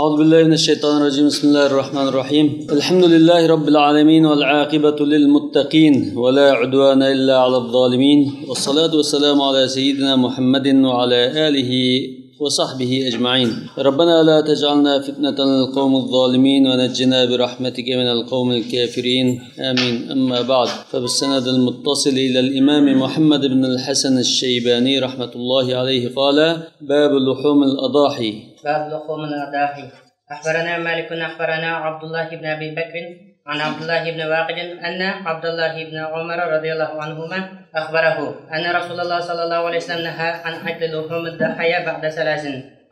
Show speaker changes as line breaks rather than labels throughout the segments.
أعوذ بالله من الشيطان الرجيم بسم الله الرحمن الرحيم الحمد لله رب العالمين والعاقبة للمتقين ولا عدوان إلا على الظالمين والصلاة والسلام على سيدنا محمد وعلى آله وصحبه أجمعين ربنا لا تجعلنا فتنة للقوم الظالمين ونجنا برحمتك من القوم الكافرين آمين أما بعد فبالسند المتصل إلى الإمام محمد بن الحسن الشيباني رحمة الله عليه قال باب لحوم الأضاحي
باب لحوم الأضاحي أخبرنا مالك أخبرنا عبد الله بن أبي بكر عن عبد الله بن واقد أن عبد الله بن عمر رضي الله عنهما أخبره أن رسول الله صلى الله عليه وسلم نهى عن أكل لحوم الضحايا بعد ثلاث.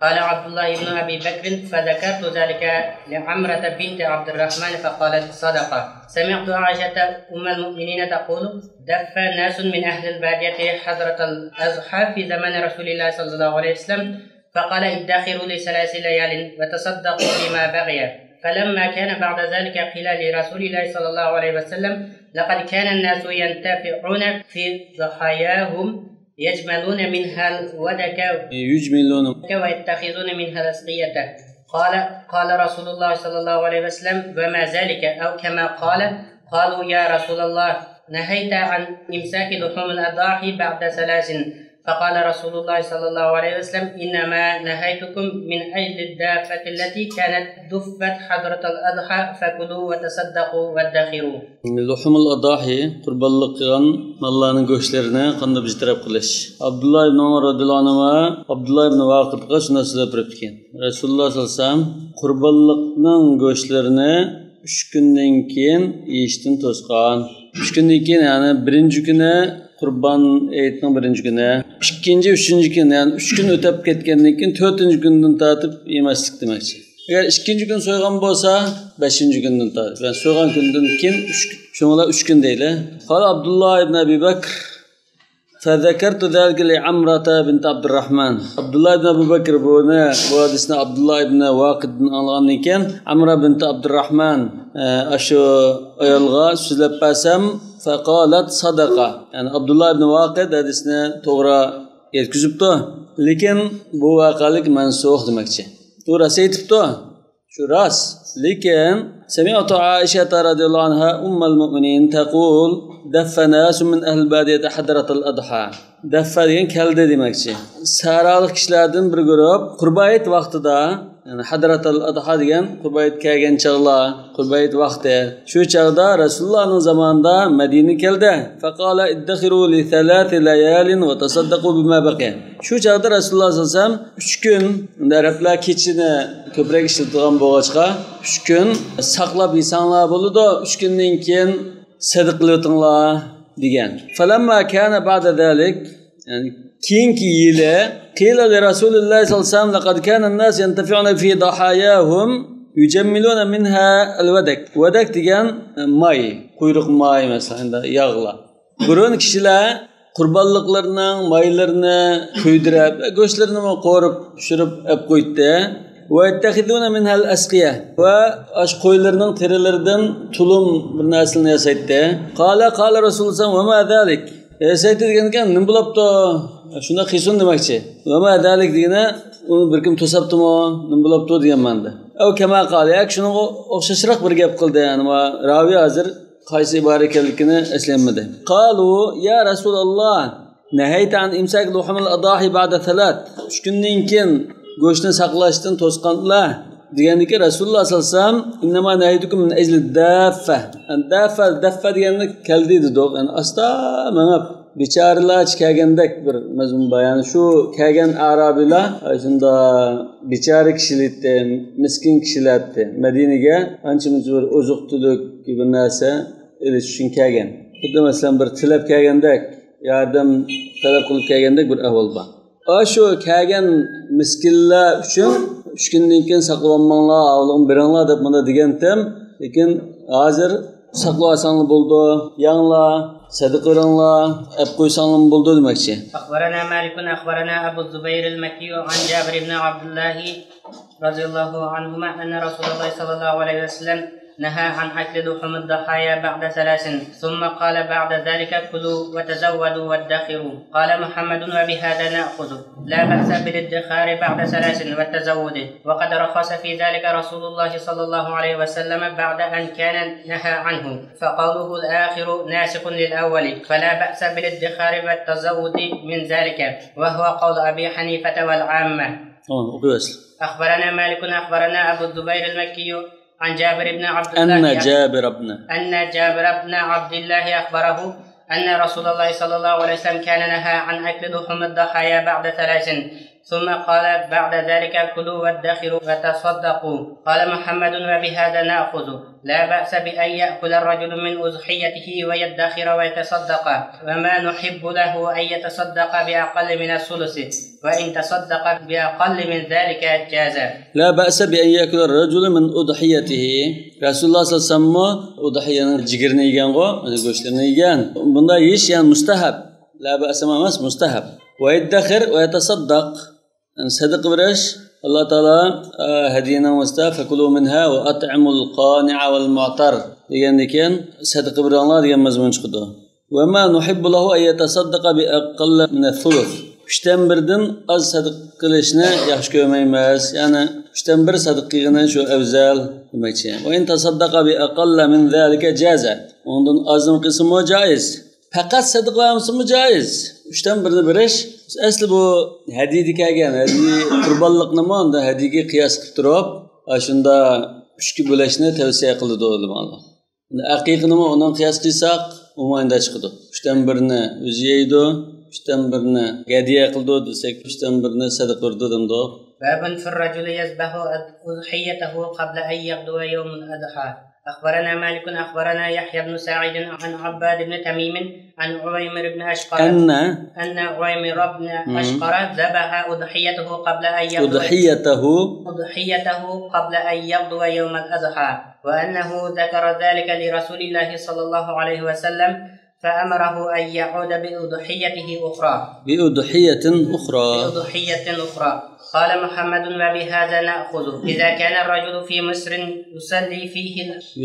قال عبد الله بن أبي بكر فذكرت ذلك لعمرة بنت عبد الرحمن فقالت صدق. سمعت عائشة أم المؤمنين تقول دف ناس من أهل البادية حضرة الأضحى في زمن رسول الله صلى الله عليه وسلم فقال ادخروا لثلاث ليال وتصدقوا بما بغي. فلما كان بعد ذلك قيل لرسول الله صلى الله عليه وسلم لقد كان الناس ينتفعون في ضحاياهم يجملون منها الودك ويتخذون منها الأسقية. قال رسول الله صلى الله عليه وسلم وما ذلك أو كما قال. قالوا يا رسول الله نهيت عن إمساك لحوم الأضاحي بعد ثلاث. فقال رسول الله صلى الله عليه وسلم إنما نهيتكم من أجل الدافة التي كانت دفت حضرة الأضحى فكلوا وتصدقوا وادخروا.
لحوم الأضاحي قربان لقيان مالlarning go'shtlarini qanday bijtirab qilish. Abdullah ibn Umar radhiyallohu anhu Abdullah ibn Waqidga shunday so'zlab turibdi. Rasululloh sollallohu alayhi vasallam qurbonlikning go'shtlarini 3 kundan keyin yeyishdan to'sgan. 3 kundan keyin ya'ni birinchi kuni Qurban aytning birinchi kuni, ikkinchi, uchinchi kun, ya'ni 3 kun o'tib ketgandan keyin 4-chi kundan tortib yemaslik demakchi. Agar ikkinchi kun so'ygan bo'lsa, 5-chi kundan tortib. Yani so'ygan kundan keyin 3 kun deydi. Qala Abdullah ibn Abi Bakr فذكرت ذلك لعمرة بنت عبد الرحمن. Abdullah ibn Abu Bakr bu hadisni Abdullah ibn Waqiddan olgan ekan, Amra bint Abdurrahman shu ayolga so'zlab bersam faqalat sadaqa. Yani Abdullah ibn Waqid hadisni to'g'ri yetkazibdi, lekin bu vaqalik mansux demakchi. To'g'ri aytibdi. Shu ras. Lekin سمعت عائشة رضي الله عنها أم المؤمنين تقول دف ناس من أهل البادية حضرة الأضحى. دف degan keldi demakchi. Saraliq kishilardan bir guruh qurbayit vaqtida, yani Hadratul Adha degan qurbayit kelgan chog'lar, qurbayit vaqti. Shu chog'da Rasulullohning zamonida Madina keldi. Faqala iddakhiru li 3 layalin va tasaddaqu bima baqiya. Shu chog'da Rasululloh sollallohu alayhi vasallam 3 kun, arablar kechini ko'proq ishlatgan bo'lg'achqa 3 kun saqlab yesanglar bo'ladi, 3 kundan keyin sadiq qilatinglar degan. Falamma kana ba'da zalik, yani keyingi yili qila li Rasululloh sollallohu alayhi vasallam laqad kana an-nas yantafi'una fi dahayahum yujammiluna minha al-wadak. Wadak degan may, quyruq may masalan, yog'lar. Burun kishilar qurbonliqlarning maylarini kuydirib, go'shtlarini qo'rib, pishirib olib qo'ydi. وَيَتَّخِذُونَ مِنْهَا الْأَسْقِيَةَ وَاش qo'ylarning terilaridan tulum bir narsani yasaydi. Qala Rasululloh وَمَا ذَلِكَ yasaydi degan ekan, nima bo'libdi? Shunda qisun demakchi. وَمَا ذَلِكَ degani uni bir kim to'sabdimi, nima bo'libdi degan manda. Aw kama qala, shuni o'xshashroq bir gap qildi, ya'ni ravi hozir qaysi ibora ekanligini eslanmadi. Qalu ya Rasululloh nahayta an imsak luhum al-adahi ba'da 3. 3 kundan keyin go'shtni saqlashdan to'sqanlar deganiki Rasululloh sollallohu alayhi vasallam innama nahaytukum min ajli daffa. Daffa degani keldi dedi. Yani asta mana bechoralar kelgandek bir mazmun bayoni. Shu kelgan arabilar shunda bechora kishilarni, miskin kishilarni Madinaga ancha-muncha bir oziq-tulik gibi narsa elish uchun kelgan. Xuddi masalan bir tilab kelgandek, yordam talab qilib kelgandek bir ahvol bor. Şu kelgan miskinlar uchun 3 kundan keyin saqlanmanglar, avlim beringlar deb mana degandim, lekin hozir saqlab olsanglar bo'ldi, yanglar, sadaqa beringlar, olib qo'ysanglar bo'ldi demakchi.
Akhbarana Malik akhbarana Abu Zubayr al-Makki an Jabir ibn Abdullah radhiyallahu anhuma anna Rasulullah sallallahu alayhi wasallam نهى عن أكل لحوم الضحايا بعد 3 ثم قال بعد ذلك كلوا وتزودوا وادخروا. قال محمد وبهذا نأخذ لا بأس بالادخار بعد 3 والتزود، وقد رخص في ذلك رسول الله صلى الله عليه وسلم بعد أن كان نهى عنه، فقوله الآخر ناسخ للأول، فلا بأس بالادخار والتزود من ذلك، وهو قول أبي حنيفة والعامة. أخبرنا مالك أخبرنا أبو الزبير المكي عن جابر بن عبد الله أن جابر بن عبد الله أخبره أن رسول الله صلى الله عليه وسلم كان نهى عن أكل لحوم الضحايا بعد 3 ثم قال بعد ذلك كلوا وادخروا وتصدقوا. قال محمد وبهذا نأخذ لا بأس بأن يأكل الرجل من أضحيته ويدخر ويتصدق، وما نحب له أن يتصدق بأقل من الثلث، وإن تصدق بأقل من ذلك جاز.
لا بأس بأن يأكل الرجل من أضحيته. رسول الله صلى الله عليه وسلم أضحية جيرني يجانغو غوشترني يجان بندا يش يعني مستحب. لا بأس ما مس مستحب. ويدخر ويتصدق صدق برش الله تعالى هدينا مستحب فكلوا منها وأطعموا القانع والمعتر يعني كان صدق بر الله ديان مضمون chiqdi. وما نحب له أن يتصدق بأقل من الثلث. 3/1 az sadiq qilishni yaxshi ko'rmaymiz. Ya'ni 3/1 sadiq qilgani shu afzal demoqchi. Va in tasaddaqa bi aqalla min zalika jaza. Undan azm qismi joiz. Faqat sadiq qilmasmi joiz. 3/1ni berish asli bu hadiyga kelgan. Hadiy qurbonlikni manda hadiyga qiyos qilib turib, shunda 3ga bo'lishni tavsiya qildi ular. Aqiqni undan qiyos qilsak, umayda chiqdi. 3/1ni o'zi yeydi. 3/1ni hadiya qildi desak 3/1ni sadaqa qildi demdi.
باب في الرجل يذبح أضحيته قبل أن يغدو يوم الأضحى. أخبرنا مالك أخبرنا يحيى بن سعيد عن عباد بن تميم عن عويمر بن أشقر أن عويمر بن أشقر ذبح أضحيته قبل أن يغدو يوم الأضحى، وأنه ذكر ذلك لرسول الله صلى الله عليه وسلم فأمره أن يعود بأضحية أخرى. قال محمد وبهذا نأخذ إذا كان الرجل في مصر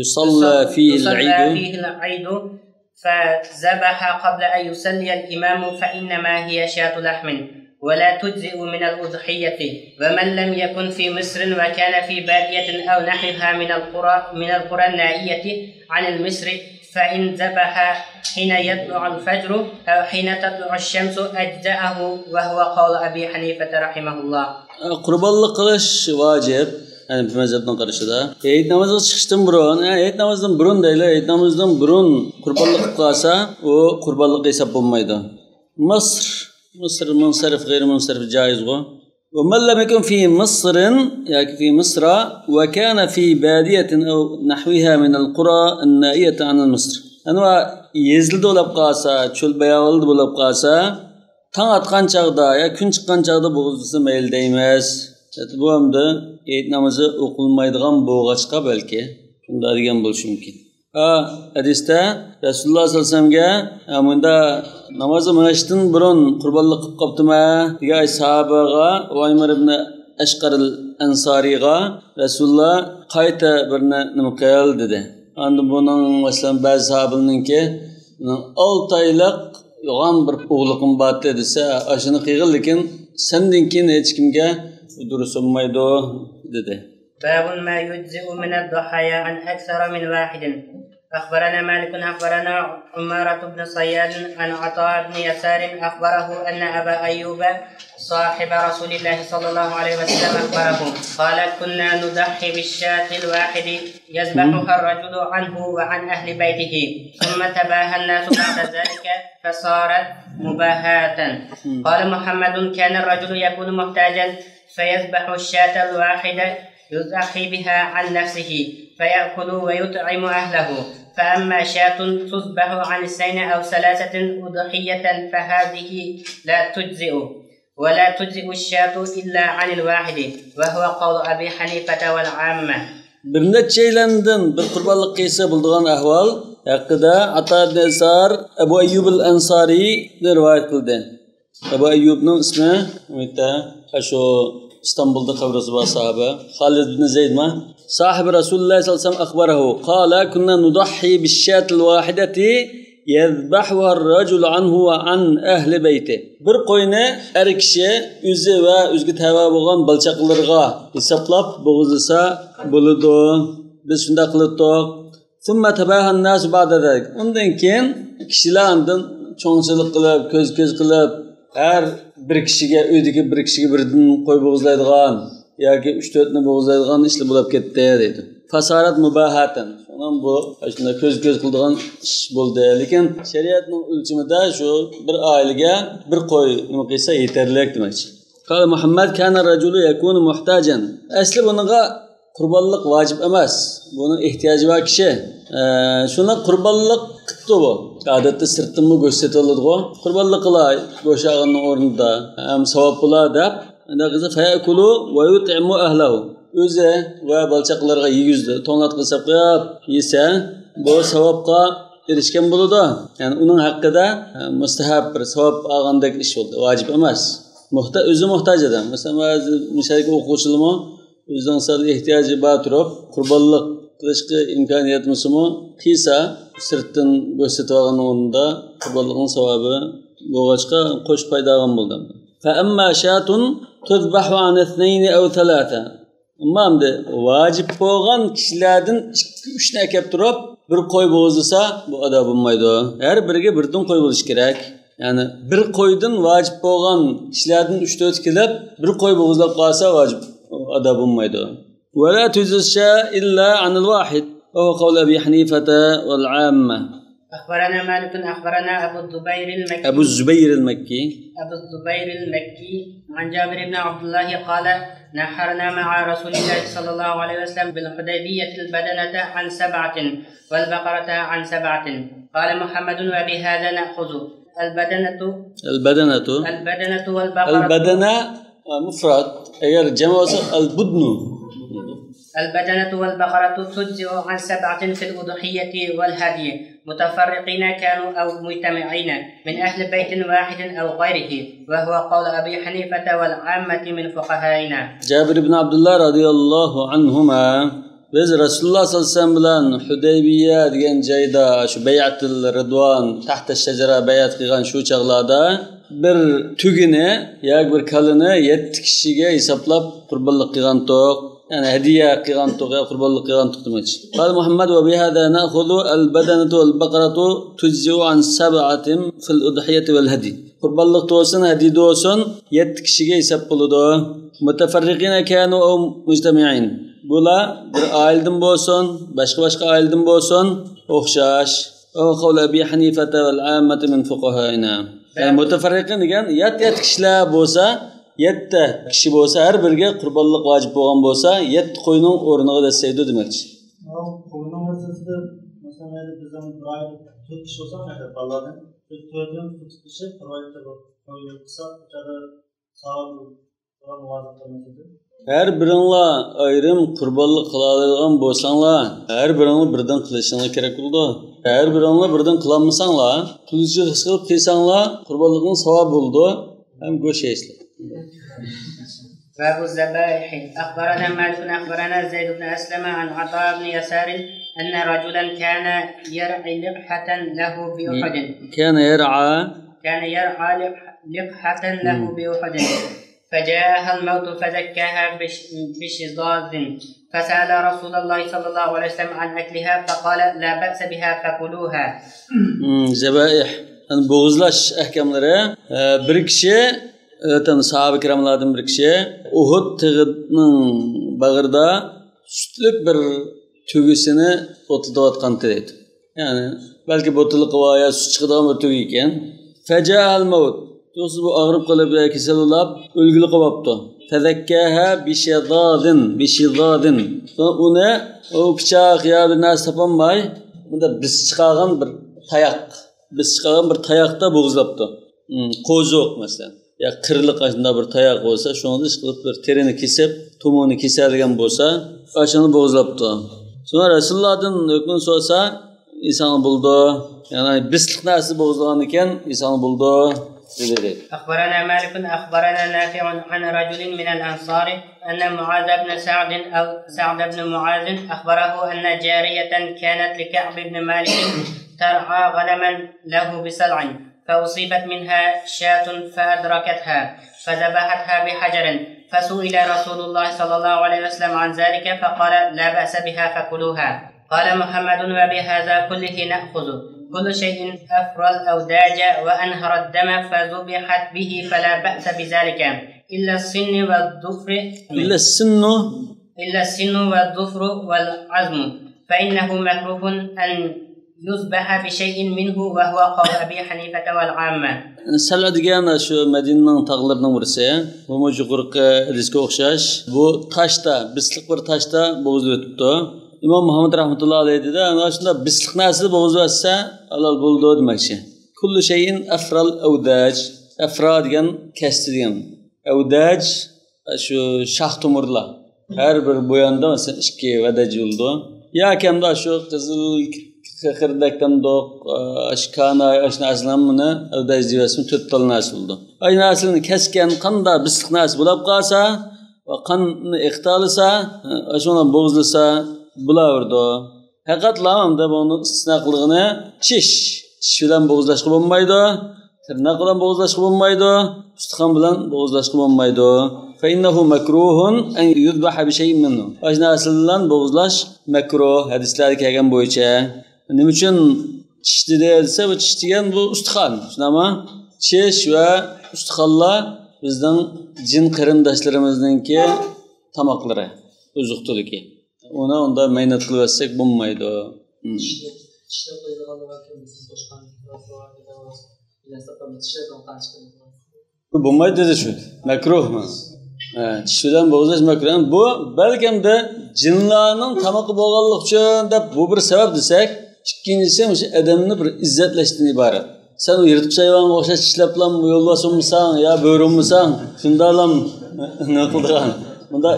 يصلى فيه العيد فذبح قبل أن يصلي الإمام فإنما هي شاة لحم ولا تجزئ من الأضحية. ومن لم يكن في مصر وكان في بادية أو نحوها من القرى النائية عن المصر فإن ذبح حين يطلع الفجر أو حين تطلع الشمس أجزأه، وهو قول أبي حنيفة رحمه الله.
Qurbanlık qilish vacib. Yani bir mezhepten qarashida. Eid namazı chiqishdan burun, Eid namazdan burun deyli, Eid namazdan burun qurbanlık qilsa, o qurbanlık hesap bo'lmaydi. Mısır munsarif, g'ayr munsarif joiz go. ومن لم يكن في مصر يعني في مصر وكان في بادية أو نحوها من القرى النائية عن مصر. أنوا يزلد ولا بقاسا، شل بياولد ولا بقاسا، تان أتقان چağda ya gün çıkan çağda boğulması meyil değmez. Bu hamda Eid namazı okunmaydıgan boğaçka belki. Şunda diyen buluş mümkün. Hadiste Resulullah sallallahu aleyhi ve sellem'e bunda namazı mınaştın burun kurbanlık qilib qopdimi degan sahabaga Uwaymir ibn Ashqar al-Ansariga Resulullah qayta birni nima qil dedi. Endi buning masalan ba'zi sahabalarningki 6 oylik yo'g'on bir o'g'liqim bor desa, ashuni qilgin lekin sendan keyin hech kimga durust bo'lmaydi dedi.
باب ما يجزئ من الضحايا عن أكثر من واحد. أخبرنا مالك أخبرنا عمارة بن صياد عن عطاء بن يسار أخبره أن أبا أيوب صاحب رسول الله صلى الله عليه وسلم أخبره قال كنا نضحي بالشاة الواحد يذبحها الرجل عنه وعن أهل بيته ثم تباهى الناس بعد ذلك فصارت مباهاة. قال محمد كان الرجل يكون محتاجا فيذبح الشاة الواحدة يضحي بها عن نفسه فيأكل ويطعم أهله، فأما شاة تصبح عن 2 أو 3 أضحية فهذه لا تجزئ، ولا تجزئ الشاة إلا عن الواحد، وهو قول أبي حنيفة والعامة.
Bir neçeylendim bir kurbanlık kıysa bulduğun ahval hakkında Ata ibn Yasar Ebu Ayyub el-Ansari rivayet kıldı. Ebu Ayyub'nun ismi şu İstanbul'da kabrası var sahabe. Halid ibn Zeyd mi? صاحب رسول الله صلى الله عليه وسلم أخبره قال كنا نضحي بالشاة الواحدة يذبحها الرجل عنه وعن أهل بيته. Bir qo'yni er kishi o'zi va o'ziga tava bo'lgan balchaqlarga hisoblab bo'g'izlasa bo'ladi. Biz shunday qildik. ثم تباهى الناس بعد ذلك. Undan keyin kishilar undan cho'ngchilik qilib, ko'z qilib, har bir kishiga uydagi bir kishiga birdan qo'y bo'g'izlaydigan yoki 3-4 ni bo'g'izlaydigan ishlar bo'lib ketdi dedi. Fasarat mubahatan. Ondan bu shunda ko'z qildigan ish bo'ldi. Lekin shariatning o'lchimida shu bir oilaga bir qo'y nima qilsa yetarli demoqchi. Qala Muhammad kana rajulu yakunu muhtajan. Asli bunga qurbonlik vojib emas. Buni ehtiyoji bor kishi. Shuni qurbonlik qildi bu. Odatda sirtdan go'sht sotiladi-ku. Qurbonlik qilay, go'shag'ning o'rnida ham savob bo'lar deb, unda qizi fayakulu va yut'imu ahlahu. O'zi va balchaqlarga yegizdi, to'nat qilib qo'yib yesa, bu savobga erishgan bo'ladi. Ya'ni uning haqqida mustahab bir savob olgandek ish bo'ldi, vojib emas. O'zi muhtoj adam. Masalan, mushalik o'quvchilarmi o'zining sal ehtiyoji bor turib, qurbonlik qilishga imkoniyat bo'lsa-mu, qilsa, sirtdan go'sht sotib olganning o'rnida qurbonlikning savobi bo'lg'achqa qo'shib foydalangan bo'ldi. Fa amma shatun tuzbahu an 2 aw 3. Ammo vojib bo'lgan kishilardan 2-3 ni akab turib, bir qo'y bo'g'izlasa, bu odob bo'lmaydi. Har biriga birdan qo'y bo'lish kerak. Ya'ni bir qo'ydan vojib bo'lgan kishilardan 3-4 kelib, bir qo'y bo'g'izlab qolsa vojib odob bo'lmaydi. Va la tuzsha illa an al-wahid. Wa qawl Abi Hanifa wal 'amma.
أخبرنا مالك أخبرنا أبو الزبير المكي عن جابر بن عبد الله قال نحرنا مع رسول الله صلى الله عليه وسلم بالحديبية البدنة عن 7 والبقرة عن 7. قال محمد وبهذا نأخذ البدنة والبقرة. البدنة
مفرد أير جمع البدن.
البدنة والبقرة تجزئ عن 7 في الأضحية والهدي متفرقين كانوا أو مجتمعين من أهل بيت واحد أو غيره، وهو قول أبي حنيفة والعامة من فقهائنا.
جابر بن عبد الله رضي الله عنهما biz Rasulullah sallallohu alayhi vasallam bilan Hudaybiya degan joyda shu Bay'atul Ridwan tahta shajara bay'at qilgan shu chaqlarda bir tugini yoki bir kalini 7 kishiga hisoblab qurbonlik qilgan to'q. Yani hediye qilgan to'q, qurbonlik qilgan to'q demoqchi. Qal Muhammad va bihada na'khudhu al-badanatu wal-baqaratu tujzi'u an 7 fil udhiyati wal hadi. Qurbonlik to'sin, hadiy to'sin 7 kishiga hisob bo'ladi. Mutafarriqina kanu aw mujtami'in. Bular bir oildan bo'lsin, boshqa oildan bo'lsin, o'xshash. O qawl Abi Hanifa wal 'ammati min fuqahaina. Yani mutafarriqin degan 7 kishilar bo'lsa, 7 kishi bo'lsa, har biriga qurbonlik vojib bo'lgan bo'lsa, 7 qo'yning o'rniga desaydi demoqchi.
Qo'yning o'rtasida masalan bizdan bir oy 4 kishi bo'lsa, baladan 4dan kishi rivoyatda qo'yib qilsa, o'chada savob muvofiq bo'lmaydi.
Her biringlar ayrim qurbonlik qiladigan bo'lsanglar, har biringlar birdan qilishinglar kerak bo'ldi. Her biringlar birdan qilolmasanglar, qilishni his qilib qilsanglar, qurbonlikning savobi bo'ldi, ham go'sht yeysizlar.
باب الذبائح. أخبرنا مالك أخبرنا زيد بن أسلم عن عطاء بن يسار أن رجلا كان يرعى لقحة له بأحد.
كان يرعى
لقحة له بأحد فجاءها الموت فزكاها بشظاظ فسأل رسول الله صلى الله عليه وسلم عن أكلها فقال لا بأس بها فكلوها.
ذبائح bo'g'izlash ahkamlari bir kishi sahabe kiramlardan bir kishi Uhud tig'ining bag'rida sutlik bir tugisini o'tlatayotgan dedi. Ya'ni balki bo'tiliq va ya sut chiqadigan bir tugi ekan. Faja'al maut. Do'st bu og'rib qolib kasallanib o'lgili qolibdi. Fazakkaha bishidadin. Uni o pichoq ya bir narsa topolmay, bunda biz chiqargan bir tayoqda bo'g'izlabdi. Qo'zoq masalan. Ya qirliq ashunda bir tayoq bo'lsa, shuni ish qilib bir terini kesib, tumoni kesadigan bo'lsa, ashuni bo'g'izlabdi. Sonra Rasulullohdan hukm so'rasa, inson bo'ldi. Ya'ni bisliq narsa bo'g'izlagan ekan, inson bo'ldi.
أخبرنا مالك أخبرنا نافع عن رجل من الأنصار أن معاذ بن سعد أو سعد بن معاذ أخبره أن جارية كانت لكعب بن مالك ترعى غنما له بسلع فأصيبت منها شاة فأدركتها فذبحتها بحجر فسئل رسول الله صلى الله عليه وسلم عن ذلك فقال لا بأس بها فكلوها. قال محمد وبهذا كله نأخذ كل شيء أفرى الأوداج وأنهر الدم فذبحت به فلا بأس بذلك إلا السن والظفر والعظم فإنه مكروه أن يذبح بشيء منه وهو قول أبي حنيفة والعامة.
Sal degan shu Madinaning tog'laridan birisi. Bu yuqorqi hadisga o'xshash. Bu toshda, bisliq bir toshda bo'g'izib o'tibdi. İmam Muhammed rahmetullah alayhi dedi. Ana shunda bisliq narsa bo'g'izib o'tsa halol bo'ldi demoqchi. Kullu shay'in afral awdaj. Afra degan kasdi degan. Awdaj shu shox tomirlar. Har bir bo'yonda masalan 2 vadaj bo'ldi. Yoki shu qizil Kırdıktan doq, aşkana, aşna aslanmını avdaj divasını töttal nasıl oldu. Aynı aslını kesken kanda bislik nasıl bulab qalsa, kanını iqtalısa, aşona boğuzlasa bulavurdu. Haqiqat lamamda bunun istisnaqlığını çiş bilan boğuzlaşqı bo'lmaydi, tırnaq bilan boğuzlaşqı bo'lmaydi, ustixon bilan boğuzlaşqı bo'lmaydi. Fa innahu makruhun an yuzbaha bi shay'in minhu. Aşna aslan boğuzlash makruh hadislarda kelgan bo'yicha. Nima uchun tishdi desa, bu tish degan bu ustixon. Shunami? Tish va ustixonlar bizning jin qarindoshlarimizninki tamoqlari, ozuqtiligi. Uni unda maynat qilib olsak bo'lmaydi.
Tishda qo'yilganlar siz boshqani
bu bo'lmaydi dedi shu. Makruhmi? Tish bilan bo'g'izlash makruh. Bu balkimda jinlarning tamoqi bo'lganlik uchun deb bu bir sabab desak, ikkinchisi o'sha odamni bir izzatlashdan iborat. Sen u yirtqich hayvonga o'xshash tishlablam yo'llasimisan yo bo'rimmisan, shundalam nima qilgan. Bunda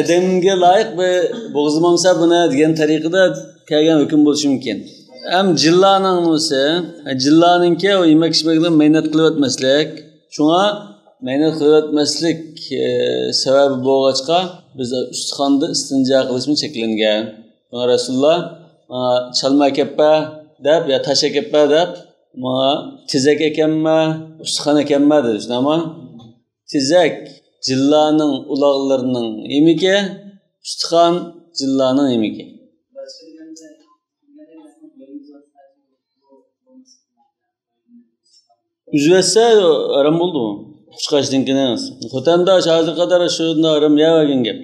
odamga loyiq bir bo'g'izmamsa buni degan tariqada kelgan hukm bo'lishi mumkin. Ham jillarning o'zi, jillarningki u yemak-ichmakdan maynat qilib o'tmaslik, shunga maynat qilib o'tmaslik sababi bo'lg'achqa biz ustixonni istinjo qilishimiz cheklangan. Rasululloh chalma keppa deb ya tasha keppa deb tizak ekanmi, ustixon ekanmi dedi. Shunami? Tizak jillarning uloqlarining yemiki, ustixon jillarning yemiki. Uzvetse aram buldu. Kuşkaçtınkine nasıl? Xotanda şahı kadar şunda aram yavagen gap.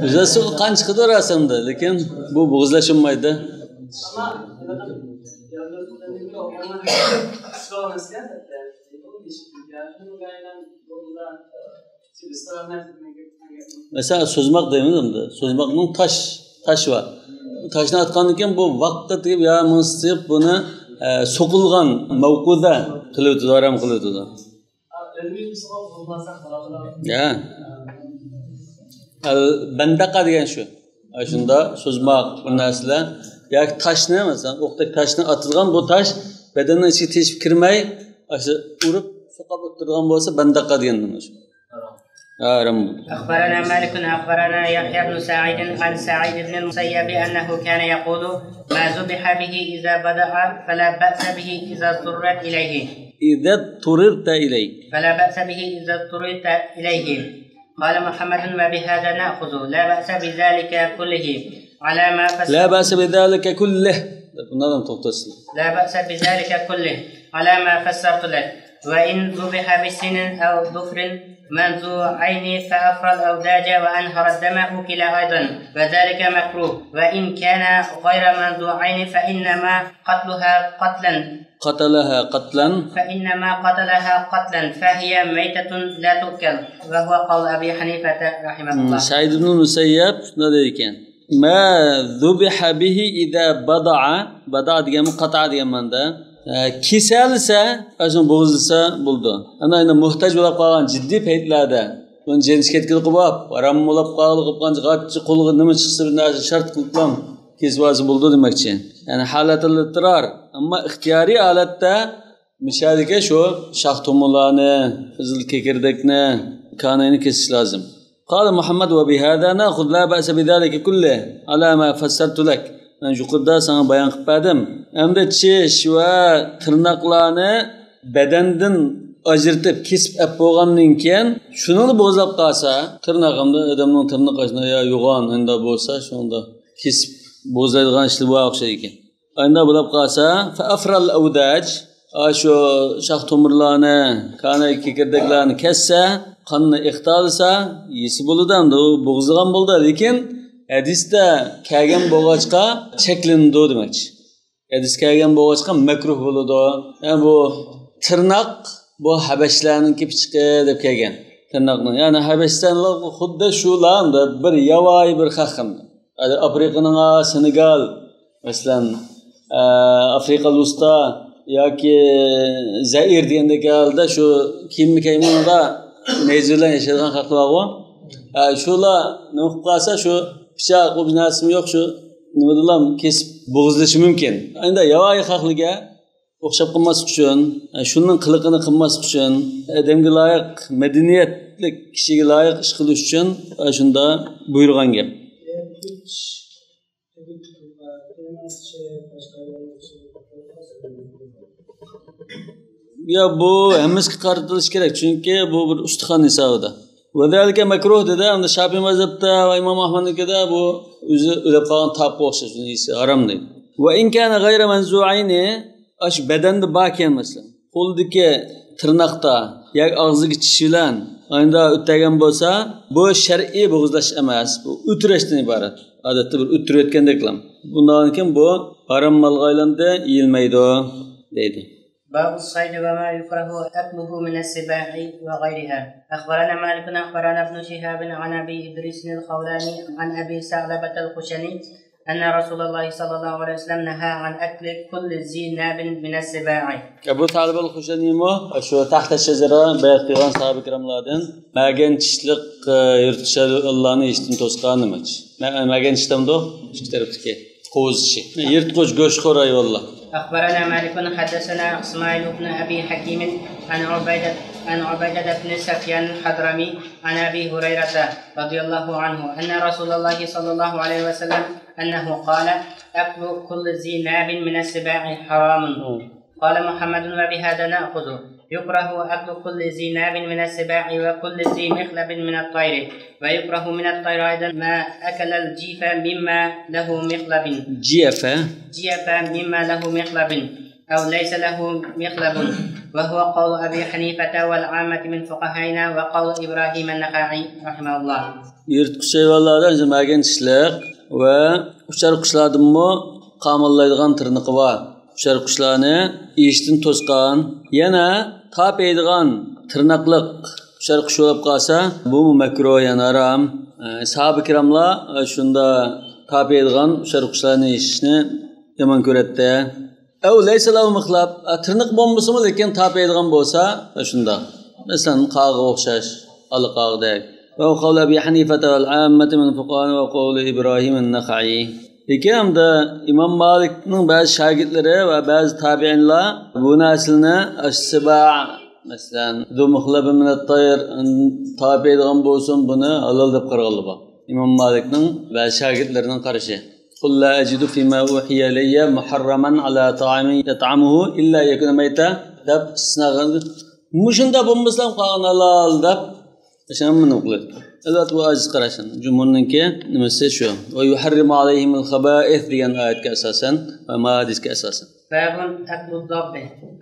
Uzvetse kanç kadar asamdı. Lekin bu boğuzlaşılmaydı. Mesela sözmak demiyorum da. Sözmakның taş var. Taşını atkanlıkken bu vakit deyip ya mınsıyıp bunu sokulgan mevkuda kılıvdı, aram kılıvdı. Ya. Bendaka degen şu. Şunda sözmak bu narsalar. Ya taş ne mesela? Oktaki taşını atılgan bu taş bedenin içi teşvik kirmey, urup sokap oturgan bolsa bendaka degen şu.
أخبرنا مالك أخبرنا يحيى بن سعيد عن سعيد بن المسيب أنه كان يقول ما ذبح به إذا بدأ فلا بأس به إذا اضطررت إليه.
إذا اضطررت إليه.
فلا بأس به إذا اضطررت إليه. قال محمد وبهذا نأخذ لا بأس بذلك كله على ما فسر.
لا بأس بذلك كله.
لا بأس بذلك كله على ما فسرت لك. وإن ذبح بسن أو ظفر منزوعين فأفرى الأوداج وأنهر الدم أكل أيضا وذلك مكروه. وإن كان غير منزوعين فإنما قتلها قتلا فهي ميتة لا تؤكل وهو قول أبي حنيفة رحمه الله.
سعيد بن المسيب نديكن ما ذبح به إذا بدع ديگه قطع ديگه manda kesalsa, aşın boğuzlasa buldu. Ana muhtaç olab qalgan ciddi paytlarda, onu jeniş ketkili qilib, aram olab qalib qancha qatçı qulğı nima chiqsa bir narsa shart qiliblam, kesvazı buldu demakchi. Yani halatil ittirar. Ama ihtiyari holatda mishadiga shu shox to'murlarni, qizil kekirdekni, kanayni kesish lozim. قال محمد وبهذا نأخذ لا بأس بذلك كله على ما فسرت لك. Ben yuqorida sana bayon qilib berdim. Endi tish va tirnoqlarni badandan ajratib kesib olib bo'lgandan keyin shuni bo'zlab qolsa, tirnog'imda odamning tirnoqini yo yo'g'on unda bo'lsa, shunda kesib bo'zlaydigan ishlar bor o'xshaydi ekan. Unda bo'lib qolsa, fa afral awdaj, shu shox to'mirlarni, kanay kekirdeklarni kessa, qonni iqtolsa, yesi bo'ladi, endi u bo'g'izgan bo'ldi, lekin hadisda kelgan bo'g'achqa cheklindi demakchi. Hadis kelgan bo'g'achqa makruh bo'ladi. Yani bu tirnoq bu habashlarning pichiqi deb kelgan. Tirnoqning. Yani habashlar xuddi shularda bir yavoy bir xalq. Afrikaning Senegal, masalan, Afrika Lusta yoki Zair degandek holda shu kiyim-kiyimda mevzular yashaydigan xalqlar bor. Shular nima qilib qolsa shu pichoq bu narsam yo'q, shu nima deydilar, kesib bo'g'izlashi mumkin. Endi yavoy xalqlarga o'xshab qolmaslik uchun, shunning qiliqini qilmaslik uchun, odamga loyiq, madaniyatli kishiga loyiq ish qilish uchun shunda buyurgan gap. Ya bu hammasiga qaratilishi kerak, chunki bu bir ustixon hisobida. Vazalika makruh dedi, endi Shafiy mazhabda va Imom Ahmadnikida bu o'zi o'lib qolgan tapga o'xshash, uni harom deydi. Va in kana g'ayra manzu'ayni, ash badanda bor ekan masalan, qo'ldagi tirnoqda yoki og'ziga tish bilan endi o'tgan bo'lsa, bu shar'iy bo'g'izlash emas, bu o'tirashdan iborat. Odatda bir o'tirayotgandek qilam. Bundan keyin bu harom molga aylandi, yeyilmaydi deydi.
باب الصيد وما يكره أكله من السباع وغيرها. أخبرنا مالك أخبرنا ابن شهاب عن أبي إدريس الخولاني عن أبي ثعلبة الخشني أن رسول الله صلى الله عليه وسلم نهى عن أكل كل ذي ناب من السباع.
أبو ثعلبة الخشني مو شو تحت الشجرة بيقتيغان صحابة كراملادن ماجن تشلق يرتشل الله نيشتن توسقان نمج ماجن تشتمدو اشتربتكي قوزشي يرتقوش قوش خوراي والله.
أخبرنا مالك حدثنا إسماعيل بن أبي حكيم عن عبيدة بن سفيان الحضرمي عن أبي هريرة رضي الله عنه أن رسول الله صلى الله عليه وسلم أنه قال أكل كل ذي ناب من السباع حرام. قال محمد وبهذا نأخذ. يكره أكل كل ذي ناب من السباع وكل ذي مخلب من الطير، ويكره من الطير أيضا ما أكل الجيف مما له مخلب.
جيف
مما له مخلب أو ليس له مخلب، وهو قول أبي حنيفة والعامة من فقهائنا وقول إبراهيم النخعي رحمه الله.
Yırtqıç hayvanlardan magen tishliq va uchar qushlardanmi qamallaydigan tirnoqi bor. Uchar qushlarni eshitdan to'sqan, yana topaydigan tirnoqliq uchar qush bo'lib qolsa, bu makruh, yana harom. Sahoba kiramlar shunda topaydigan uchar qushlarni eshitishni yomon ko'radi. Aw laysa lahu miqlab, tirnoq bo'lmasa-mu, lekin topaydigan bo'lsa, shunda. Masalan, qog'ga o'xshash, aliqog'dek. وقول أبي حنيفة والعامة من فقهاء وقول إبراهيم النخعي. Lekin de İmam Malik'nin bazı şagirdleri ve bazı tabi'inler bu neslini as-siba' mesela du muhlab min at-tayr tabi edilgan bo'lsin buni halol deb qaralgan. İmam Malik'nin bazı şagirdlarining qarashi. Qul la ajidu fima uhiya ilayya muharraman ala ta'amin yat'amuhu illa yakuna mayta deb istisnagan. Mushunda bo'lmasam qolgan halol deb Şam'ın oğlu. Evet bu aziz karışın. Cumhur'unki nimesi şu. Ve yuharrimu aleyhimul khaba'ith diyen ayet esasen ve hadis esasen.
باب أكل الضب.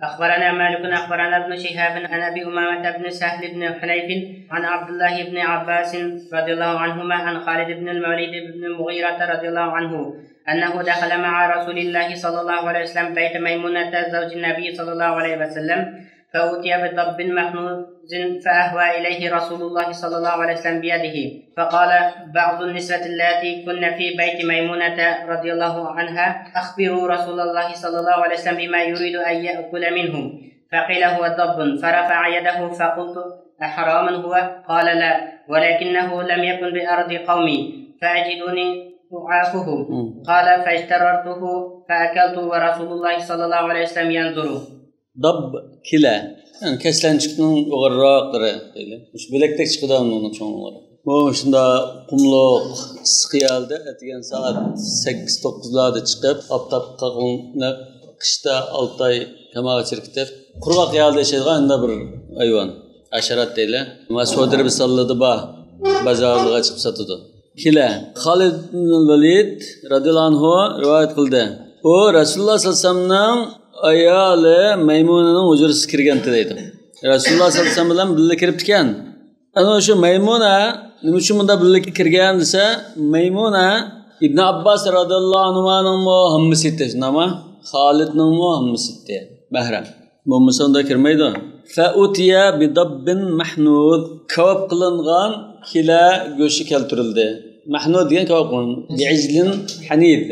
أخبرنا مالك أخبرنا ابن شهاب عن أبي أمامة بن سهل بن حنيف عن عبد الله بن عباس رضي الله عنهما عن خالد بن المولد بن المغيرة رضي الله عنه أنه دخل مع رسول الله صلى الله عليه وسلم بيت ميمونة زوج النبي صلى الله عليه وسلم فأتي بضب مخنوز فأهوى إليه رسول الله صلى الله عليه وسلم بيده، فقال بعض النسوة اللاتي كن في بيت ميمونة رضي الله عنها أخبروا رسول الله صلى الله عليه وسلم بما يريد أن يأكل منه، فقيل هو ضب، فرفع يده فقلت أحرام هو؟ قال لا، ولكنه لم يكن بأرض قومي، أعافه قال فاجتررته فأكلت ورسول الله صلى الله عليه وسلم ينظر.
Dab kila. Yani keslençikning o'g'irroqlari deydi. Shu bilakdek chiqadi uni cho'nglari. Bu shunda qumloq issiqyalda atigan soat 8-9larda chiqib, oftob qaqinib, qishda 6 oy kamaga chirkitib, qurg'oq yalda yashaydigan unda bir hayvon, hasharat deydi. Va Saudiya Arabistonida bozorga chiqib sotadi. Kila. Xolid ibn Valid radhiyallohu anhu rivoyat qildi. U Rasululloh sollallohu alayhi vasallamning ayoli Maymunaning hujrasiga kirgandi deydi. Rasululloh sollallohu alayhi vasallam bilan birga kiribdi ekan. Ana o'sha Maymuna nima uchun bunda birga kirgan desa, Maymuna Ibn Abbas radhiyallohu anhuning muhammisi nama Xolidning muhammisi mahram. Bo'lmasa unda kirmaydi. Fa utiya bi dabbin mahnud, kavob qilingan kila go'shti keltirildi. Mahnud degan kavob qilingan. Bi'ijlin hanid,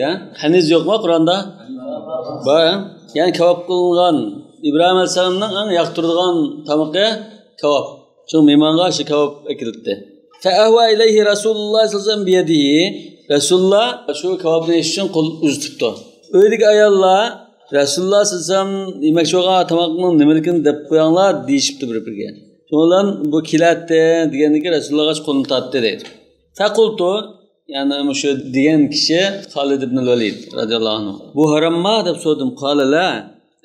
haniz yo'qmi Qur'onda? Bor. Yani kavob qilingan İbrahim alayhisalomning eng yoqtiradigan tamoqi kavob. Shu mehmonga shu kavob akildi. Fa ahwa ilayhi Rasululloh sallallohu alayhi vasallam biyadihi. Rasululloh shu kavobni yeyish uchun qo'l uzatibdi. O'ydagi ayollar Rasululloh sallallohu alayhi vasallam demoqchi bo'lgan tamoqning nimaligini deb qo'yinglar deyishibdi bir-biriga. Shundan bu kilatdi degandagi Rasulullohga qo'lni tortdi deydi. Faqultu yani shu degan kishi Xolid ibn Valid radhiyallohu anhu. Bu haramma deb so'radim. Qolala.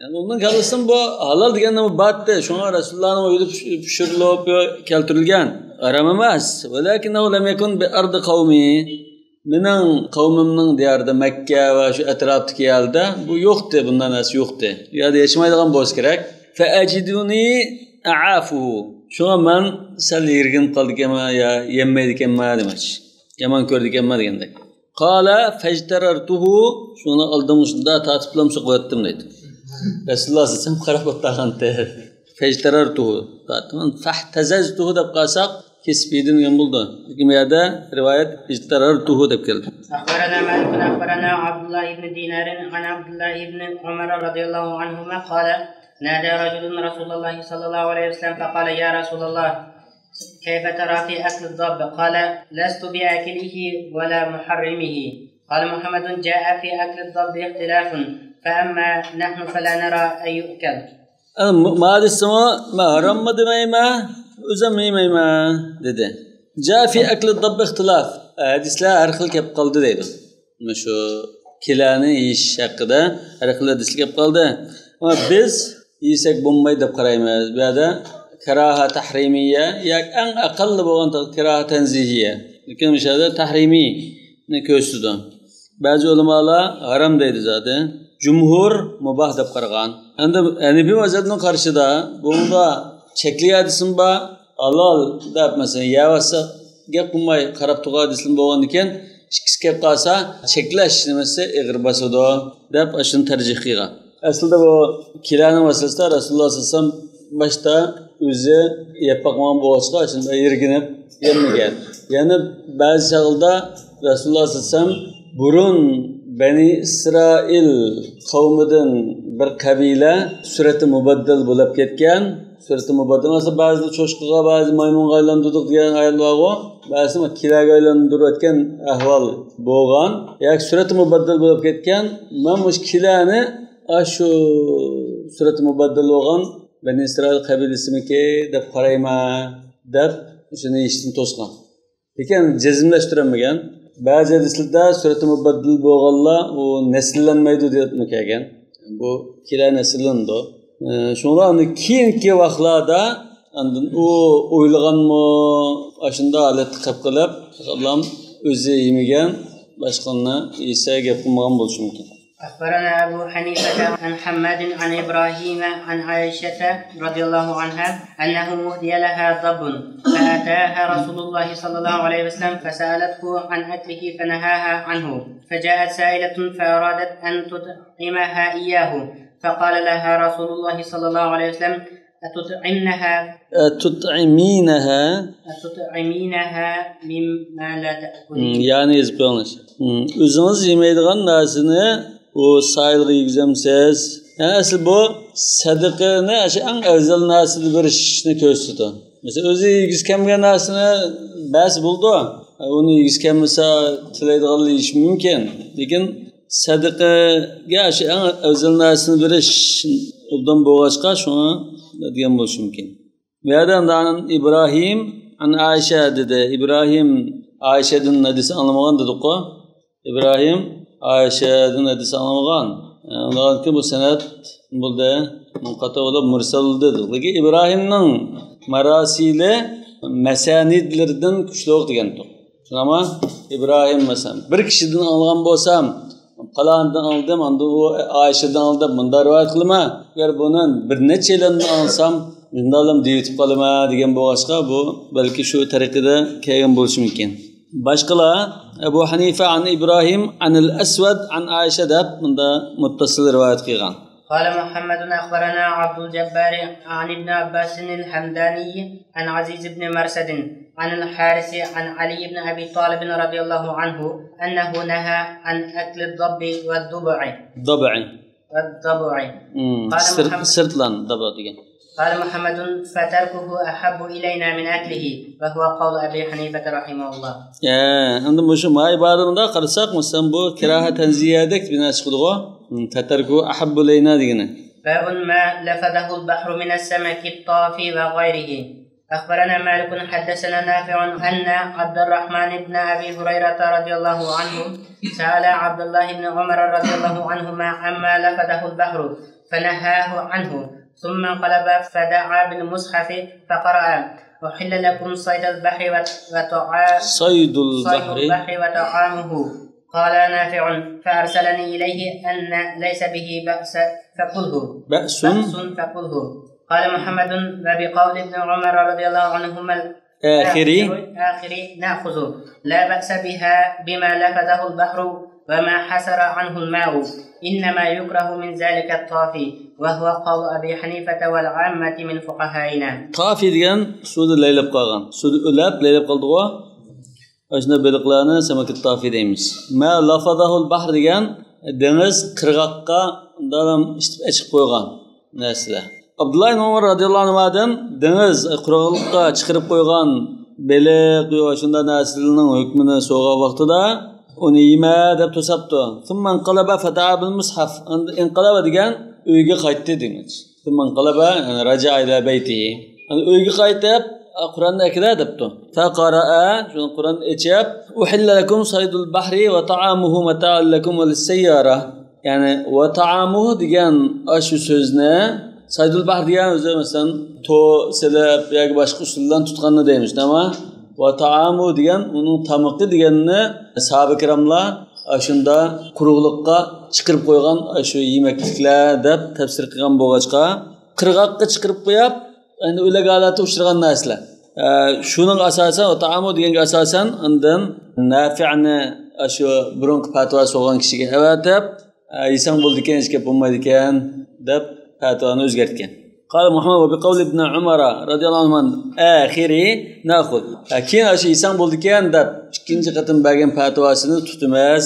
Yani ondan kalsın bu halal degandan batdi. Shunga Rasulullohning uyida pishirilib keltirilgan. Haram emas. Valakinnahu lam yakun bi ardi qawmi. Mening qavmimning diyarida Makka va shu atrofdagi yerda bu yo'qdi, bundan narsa yo'qdi. Bu yerda yashamaydigan bo'lsa kerak. Fa ajiduni a'afu. Shunga men sal yirgin qoldikanman yo yemaydi ekanman demoqchi. Yomon ko'rdi ekanman degandek. Qala fajtarartuhu. Shuni oldim shunda tatiblam suqvatdim deydi. Rasululloh sallallohu alayhi vasallam qarab o'tagandi. Fajtarartuhu. Tatman fahtazaztuhu deb qolsak kesbidin degan bo'ldi. Lekin bu yerda rivoyat ijtarartuhu deb keldi.
أخبرنا مالك أخبرنا عبد الله بن دينار عن عبد الله بن عمر رضي الله عنهما قال نادى رجل رسول الله صلى الله عليه وسلم فقال يا رسول الله كيف ترى في أكل الضب؟ قال لست بآكله ولا محرمه. قال محمد جاء في أكل الضب اختلاف فأما نحن فلا نرى أن يؤكل.
ما اسمه ما حرم demayma, o'zamayma dedi. Ja fi akl ad-dabb ikhtilaf. Hadislar har xil kelib qoldi deydi. Mana shu kilani yeyish haqida har xil hadislar kelib qoldi. Ama biz yesak bo'lmaydi deb qaraymiz. Bu yerda karaha tahrimiyya yak eng aqalli bo'lgan karaha tanzihiyya. Lekin bu yerda tahrimiy ko'rsatdi. Ba'zi ulamolar haram deydi zaten. Cumhur mubah deb qaragan. Endi Hanifi mazhabining qarshida bunda chekli hadisim bor, halol deb masalan yavasa gap qilmay qarab turgan hadisim bo'lgan ekan, ikkisi kelib qolsa cheklash nimasi ig'ir bosadi deb shuni tarjih qilgan. Aslida bu kilaning masalasida Rasululloh sallallohu alayhi vasallam boshda o'zi yeb boqmagan bo'lsa, shunda yirginib yemagan. Ya'ni ba'zi chaqilda Rasululloh sallallohu alayhi vasallam burun Bani İsrail qavmidan bir qabila surati mubaddal bo'lib ketgan. Surati mubaddal esa ba'zi cho'shqiga, ba'zi maymunga aylantirdik degan ayollar bor. Ba'zi kilaga aylantirayotgan ahvol bo'lgan. Yoki surati mubaddal bo'lib ketgan. Men mush kilani shu surati mubaddal bo'lgan Bani İsrail qabilasiniki deb qarayman deb shuni eshitdim to'sgan. Lekin jazmlashtirmagan. Ba'zi hadislarda surati mubaddal bo'lganlar u nasllanmaydi deb kelgan. Bu kila nasllandi. Shundan keyingi vaqtlarda u o'ylaganmi, ashunda holat qilib, Alloh o'zi yemagan, boshqani esa gap qilmagan bo'lishi mumkin.
أخبرنا أبو حنيفة عن حماد عن إبراهيم عن عائشة رضي الله عنها أنه مهدي لها ضب فأتاها رسول الله صلى الله عليه وسلم فسألته عن أكله فنهاها عنه فجاءت سائلة فأرادت أن تطعمها إياه فقال لها رسول الله صلى الله عليه وسلم أتطعمينها مما لا تأكلين.
Yani izbiriniz. Özünüz yemeydiğin narsını o sayılgı yigizemsiz. Yani asıl bu sadaqani en afzal narsini berishni ko'rsatadi. Mesela o'zi yigizkengan narsini bas bo'ldi. uni yegiz kelmasa tilaydiganlar yeyish mumkin. Lekin sadaqaga shu eng afzal narsani berish obdan bo'lg'achqa shuni degan bo'lishi mumkin. Bu yerdan İbrahim an Ayşe dedi. İbrahim Ayşe'den hadis anlamagan dedik-ku. İbrahim Ayşe'den hadis anlamagan. Ondan ki bu senet burada munqata olub mursal dedi. Lekin İbrahimning marasili mesanidlerden kuchliroq degandir. Ama İbrahim mesela bir kişiden algan bo'lsam, qalandan aldım, anda o Ayşe'den aldım. Bunda rivayet qilma. Agar bunun bir neçelerni alsam, bundalam deyitib qolma degan bo'lg'achqa bu balki shu tariqada kelgan bo'lishi mumkin. Başqalar Ebu Hanife an İbrahim an al-Aswad an Ayşe deb bunda muttasil rivayet qilgan.
قال محمد أخبرنا عبد الجبار عن ابن عباس الحمداني عن عزيز بن مرسد عن الحارث عن علي بن أبي طالب رضي الله عنه أنه نهى عن أكل الضب والضبع.
ضبع.
والضبع.
سرطلان ضبع ديgan.
قال محمد فتركه أحب إلينا من أكله وهو قول أبي حنيفة رحمه الله.
Endi bu shu may barında qarasak, mesela bu kirahaten ziyadek bina chiqdi-ku. Tatarku ahabbu ilayna degani.
باب ما لفظه البحر من السمك الطافي وغيره. أخبرنا مالك حدثنا نافع أن عبد الرحمن بن أبي هريرة رضي الله عنه سأل عبد الله بن عمر رضي الله عنهما عما لفظه البحر فنهاه عنه ثم انقلب فدعا بالمصحف فقرأ أحل لكم صيد البحر وطعامه. قال نافع فأرسلني إليه أن ليس به بأس بأس فقله. قال محمد وبقول ابن عمر رضي الله عنهما آخري نأخذ لا بأس بما لفظه البحر وما حسر عنه الماء إنما يكره من ذلك الطافي وهو قول أبي حنيفة والعامة من فقهائنا. طافي degan suvni laylab qolgan. Suvni ulab laylab qoldi-ku. Ashna baliqlarni samak at-tafi deymiz. Ma lafadahul bahr degan dengiz qirg'oqqa dalam ichib qo'ygan narsalar. Abdullah ibn Umar radhiyallohu anhudan dengiz qirg'oqqa chiqarib qo'ygan baliq va shunday narsalarning hukmini so'rgan vaqtida uni yema deb to'sabdi. Thumman qalaba fata'a bil mushaf. Inqalaba degan uyga qaytdi demak. Thumman qalaba raja'a ila baytihi. Uyga qaytib Qur'onni akila debdi. Faqara'a shu Qur'onni echib uhilla lakum saydul bahri va ta'amuhu mata'an lakum wa lis-sayyara. Ya'ni va ta'amuhu degan shu so'zni saydul bahr degan o'zi masalan to silab yoki boshqa usuldan tutganni deymiz, nima? Va ta'amu degan uning tamoqi deganni sahoba kiramlar shunda quruqliqqa chiqarib qo'ygan shu yemekliklar deb tafsir qilgan bo'lg'achqa qirg'oqqa chiqarib qo'yib endi o'lik holatda uchirgan narsalar. Shuning asosan ta'amu deganga asosan undan Nafi'ni shu burunqi fatvo so'rgan kishiga avatib yesang bo'ldi ekan, hech gap bo'lmaydi ekan deb fatvoni o'zgartgan. قال محمد وبقول ابن عمر رضي الله عنه آخري نأخذ. Keyin shu yesang bo'ldi ekan deb ikkinchi qatim bergan fatvosini tutamiz.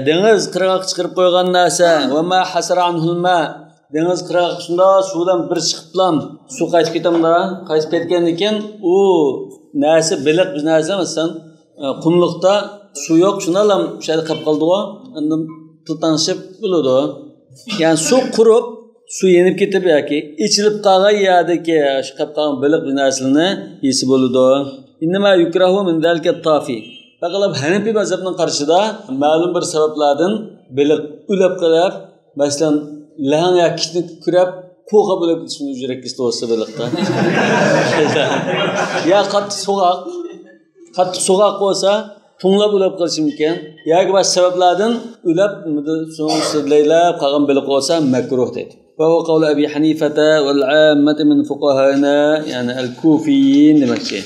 Dengiz qirg'oq chiqarib qo'ygan narsa va ma hasara anhul ma. Dengiz qirg'oq shunda suvdan bir chiqiblam suv qaytib ketamda, qaytib ketgandan keyin u narsa biliq biz narsa masalan qumliqda suv yo'q, shundalam o'shada qolib qoldi-ku. Endi tiltanishib bo'ladi. Ya'ni suv qurib su yenib ketib yoki ichilib qolgan yerdagi shu qolib qolgan biliq bir narsalarni yesi bo'ladi. Innama yukrahu min zalika tafi. Faqat Hanafi mazhabining qarshida ma'lum bir sabablardan biliq ulab qolib, masalan lahan yakishni kurab qo'g'a bo'lib ketishni yurak istolsa biliqda. Ya qattiq so'g'aq bo'lsa tunglab ulab qolishi mumkin. Yoki boshqa sabablardan ulab so'ngsilaylab qolgan biliq bo'lsa makruh deydi. وهو قول أبي حنيفة والعامة من فقهائنا يعني الكوفيين لمكة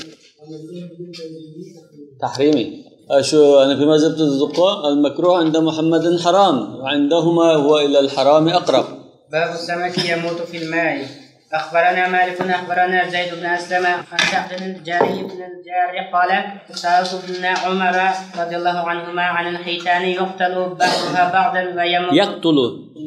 تحريمي. شو أنا في مذهب الزقاء المكروه عند محمد حرام وعندهما هو إلى الحرام أقرب. باب السمك يموت في الماء. أخبرنا مالك أخبرنا زيد بن أسلم عن سعد بن الجاري بن الجاري قال سألت ابن عمر رضي الله عنهما عن الحيتان يقتل بعضها بعضا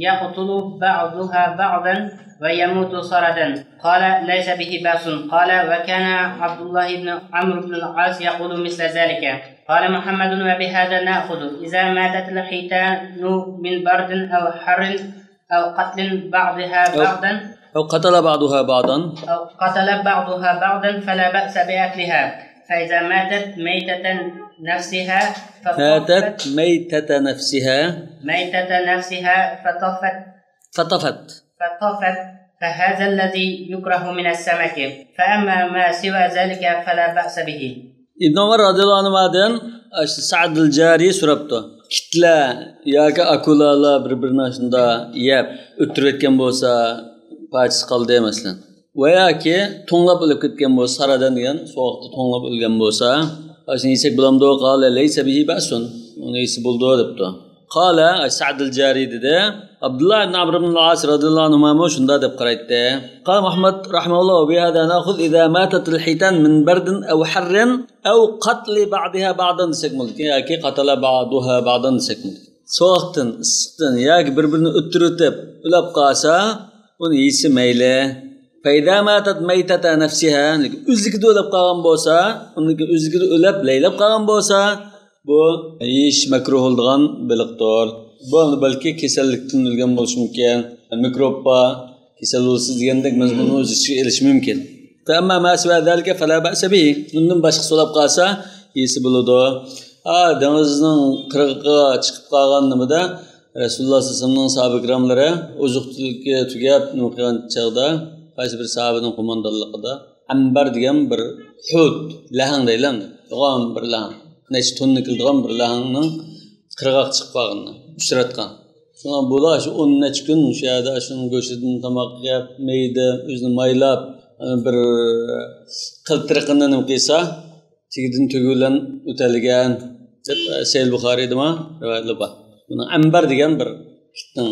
يقتل
بعضها بعضا ويموت صردا قال ليس به بأس قال وكان عبد الله بن عمرو بن العاص يقول مثل ذلك قال محمد وبهذا نأخذ إذا ماتت الحيتان من برد أو حر أو قتل بعضها بعضا
أو قتل بعضها بعضا
فلا بأس بأكلها فإذا ماتت ميتة نفسها فطفت فهذا الذي يكره من السمك فأما ما سوى ذلك فلا بأس به.
İbn Ömer radıyallahu anh'dan Sa'd el-Cari soraptı. Kitlar yoki akulalar bir-birini shunda yeb o'tirayotgan bo'lsa, parchasi qoldi masalan. Va yoki to'nglab o'lib ketgan bo'lsa, saradan degan sovuqda to'nglab o'lgan bo'lsa, ashuni yesak bo'lamdi, qala laysa bihi ba'sun. Uni yesi bo'ldi debdi. Qala Sa'd el-Cari dedi. Abdullah ibn Amr ibn al-As radıyallahu anhuma shunda deb qaraydi. Qala Muhammad rahimahulloh bi hada na'khud idza matat al-hitan min bardin aw harrin aw qatl ba'daha ba'dan desak bo'ladi yoki qatala ba'daha ba'dan desak bo'ladi. Sovuqdan, issiqdan yoki bir-birini o'tirib ulab qolsa, uni yeysi mayli. Fayda matat maytata nafsiha, o'zligida o'lab qolgan bo'lsa, uni o'zligida o'lab laylab qolgan bo'lsa, bu yeyish makruh bo'lgan biliqdir. Bu balki kasallikdan o'lgan bo'lishi mumkin, mikrobga kasal bo'lsa degandek mazmunni o'z ichiga olishi mumkin. Amma masva zalika fala ba'sa bihi. Bundan boshqa so'lab qolsa, yesi bo'ladi. Dengizning qirg'iga chiqib qolgan nimada Rasululloh sollallohu alayhi vasallamning sahoba ikramlari oziq-tulikka tugab nima qilgan chog'da qaysi bir sahobaning qo'mondonligida ambar degan bir hut lahang deylan, yo'g'on bir lahang, necha tonna kildigan bir lahangning qirg'iga chiqib qolganini uchratgan. Shundan bo'la shu 10 necha kun shu yerda shuning go'shtidan tomoq yeb, mayda o'zini maylab bir qiltiriqini nima qilsa, tigidin tugulan o'talgan deb Sahih Buxoriydami rivoyatlar bor. Buni ambar degan bir kitning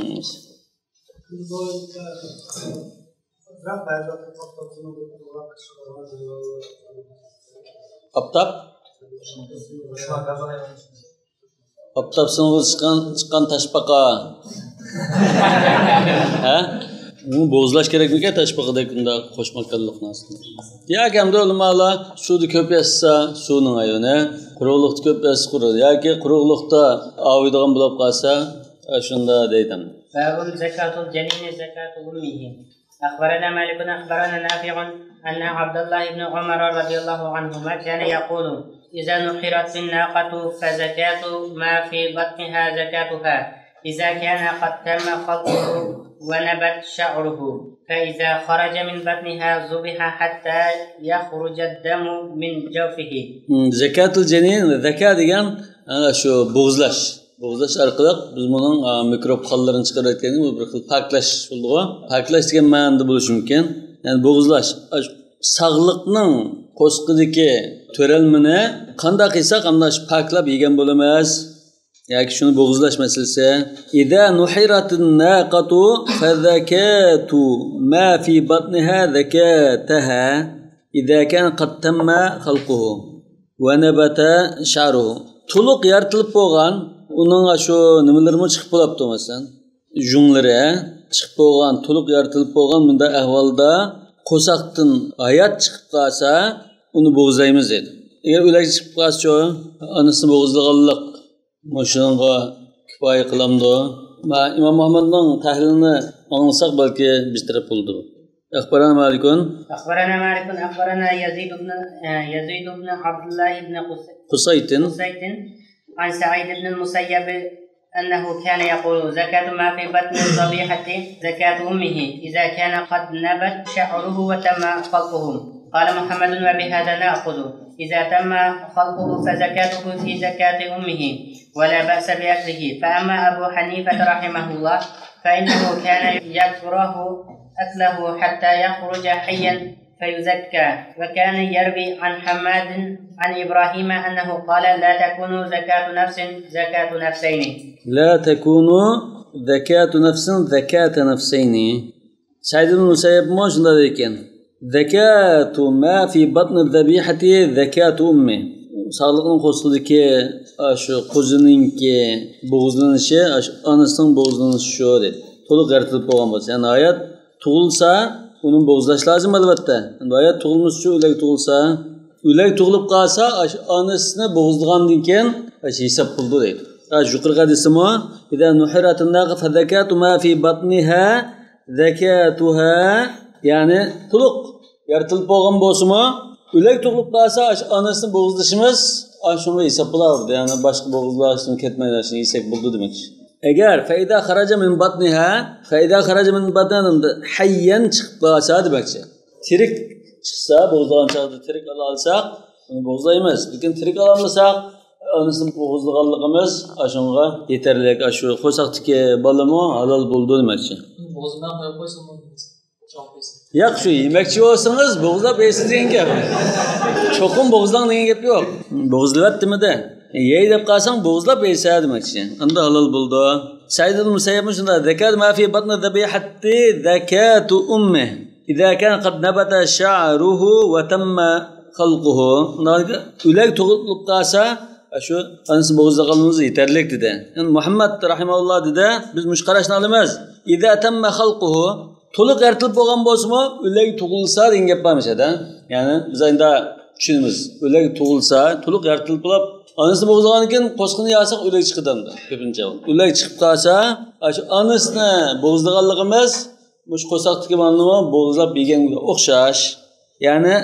Aptap sınıfı çıkan taşbaka. Bunu bozlaş gerek mi ki taşbakada yakında koşmak kalılık nasıl? Ya ki hem de olmalı suda köp yazsa suyunun ayını, kuruklukta köp yazsa kurur. Ya ki kuruklukta avidağın bulup kalsa şunda deydim.
Babun zekatul cenini zekatul ummihi. أخبرنا مالك أخبرنا نافع أن عبد الله بن عمر رضي الله عنهما كان يقول إذا نحرت الناقة فزكاة ما في بطنها زكاتها إذا كان قد تم خلقه ونبت شعره فإذا خرج من بطنها ذبح حتى يخرج الدم من جوفه.
زكاة الجنين زكاة degan şu bo'g'izlash. Bo'g'izlash orqali biz buning mikrob qonlarini chiqarayotganda bu bir xil paklash bo'ldi. Paklash degan ma'noda bo'lishi mumkin. Ya'ni bo'g'izlash sog'liqning qo'sqidagi to'ralmini qanday qilsak, qanday paklab yegan bo'lamiz. yoki shuni bo'g'izlash masalasi. Ida nuhiratun naqatu fa zakatu ma fi batniha zakataha ida kan qad tamma khalquhu wa nabata sha'ruhu. To'liq yaratilib bo'lgan, uning shu nimalarmi chiqib bo'libdi masalan, junglari chiqib bo'lgan, to'liq yaratilib bo'lgan bunday ahvolda qo'saqdan hayot chiqib qolsa, uni bo'g'izlaymiz dedi. Agar o'lak chiqib qolsa, anasini bo'g'izlaganlik Moşunga kifoya qilamdi. Va Imom Muhammadning tahlilini anglasak balki bitirib bo'ldi. Akhbarana Malikun.
Akhbarana Yazid ibn Abdullah ibn
Qusayt.
An Sa'id ibn al-Musayyab أنه كان يقول زكاة ما في بطن الصبيحة زكاة أمه إذا كان قد نبت شعره وتم خلقه. قال محمد وبهذا نأخذ إذا تم خلقه فزكاته في زكاة أمه ولا بأس بأكله. فأما أبو حنيفة رحمه الله فإنه كان يكره أكله حتى يخرج حيا فيزكى. وكان يروي عن حماد عن إبراهيم أنه قال لا تكون زكاة نفس زكاة نفسين.
لا تكون زكاة نفس زكاة نفسين. Said ibn Musayyib mo shunda ekan. Zakatu ma fi batn az-zabihati zakatu ummi. Sağlıqning qo'shilidagi shu qo'zininki bo'g'izlanishi, onasining bo'g'izlanishi shu dedi. To'liq yaratib bo'lgan bo'lsa, ya'ni oyat tug'ilsa, uni bo'g'izlash lozim albatta. Endi oyat tug'ilmasa, o'lak tug'ilsa, o'lak tug'ilib qolsa, onasini bo'g'izlagandan keyin hisob qildi deydi. Yuqorgi hadisimi, "Idza nuhiratun naqa fa zakatu ma fi batniha zakatuha", ya'ni to'liq yaratilib bo'lgan bo'lsa-mu, o'lak tug'ilib qolsa, onasini bo'g'izlashimiz shunga hisob bo'lardi. Ya'ni boshqa bo'g'izlashni ketmaydi, hisob bo'ldi demak. Agar faida xaraja min batniha, faida xaraja min batniha hayyan chiqib qolsa demakchi. Tirik chiqsa, bo'g'izlagan chog'da tirik ola olsak, uni bo'g'izlaymiz. Lekin tirik ola olmasak, onasini bo'g'izlaganligimiz shunga yetarli. Shu qo'saqdagi bolami halol bo'ldi demakchi.
Bo'g'izdan qo'yib qo'ysam bo'ladi.
Yo'q, shu yemakchi bo'lsangiz bo'g'izlab yeysiz degan gap. Cho'qim bo'g'izlang degan gap yo'q. Bo'g'izlayaptimi-da? Yey deb qolsang bo'g'izlab yeysa demakchi. Unda halol bo'ldi. Said ibn Musayyib shunda zakat ma fi batn dhabihati zakatu ummi. Idza kana qad nabata sha'ruhu wa tamma khalquhu. O'lak tug'ilib qolsa, shu onasi bo'g'izlaganimiz yetarli dedi. Endi Muhammad rahimahulloh dedi, biz mushqarashni olamiz. Idza tamma khalquhu, to'liq yaratilib bo'lgan bo'lsa-mu, o'lak tug'ilsa degan gap bormishada. Ya'ni biz endi tushunamiz. O'lak tug'ilsa, to'liq yaratilib bo'lib, onasini bo'g'izlagandan keyin qo'sqini yasak o'lak chiqadi unda. Ko'pincha o'lak chiqib qolsa, shu onasini bo'g'izlaganligimiz mush qo'saqdagi malni bo'g'izlab yeganga o'xshash. Ya'ni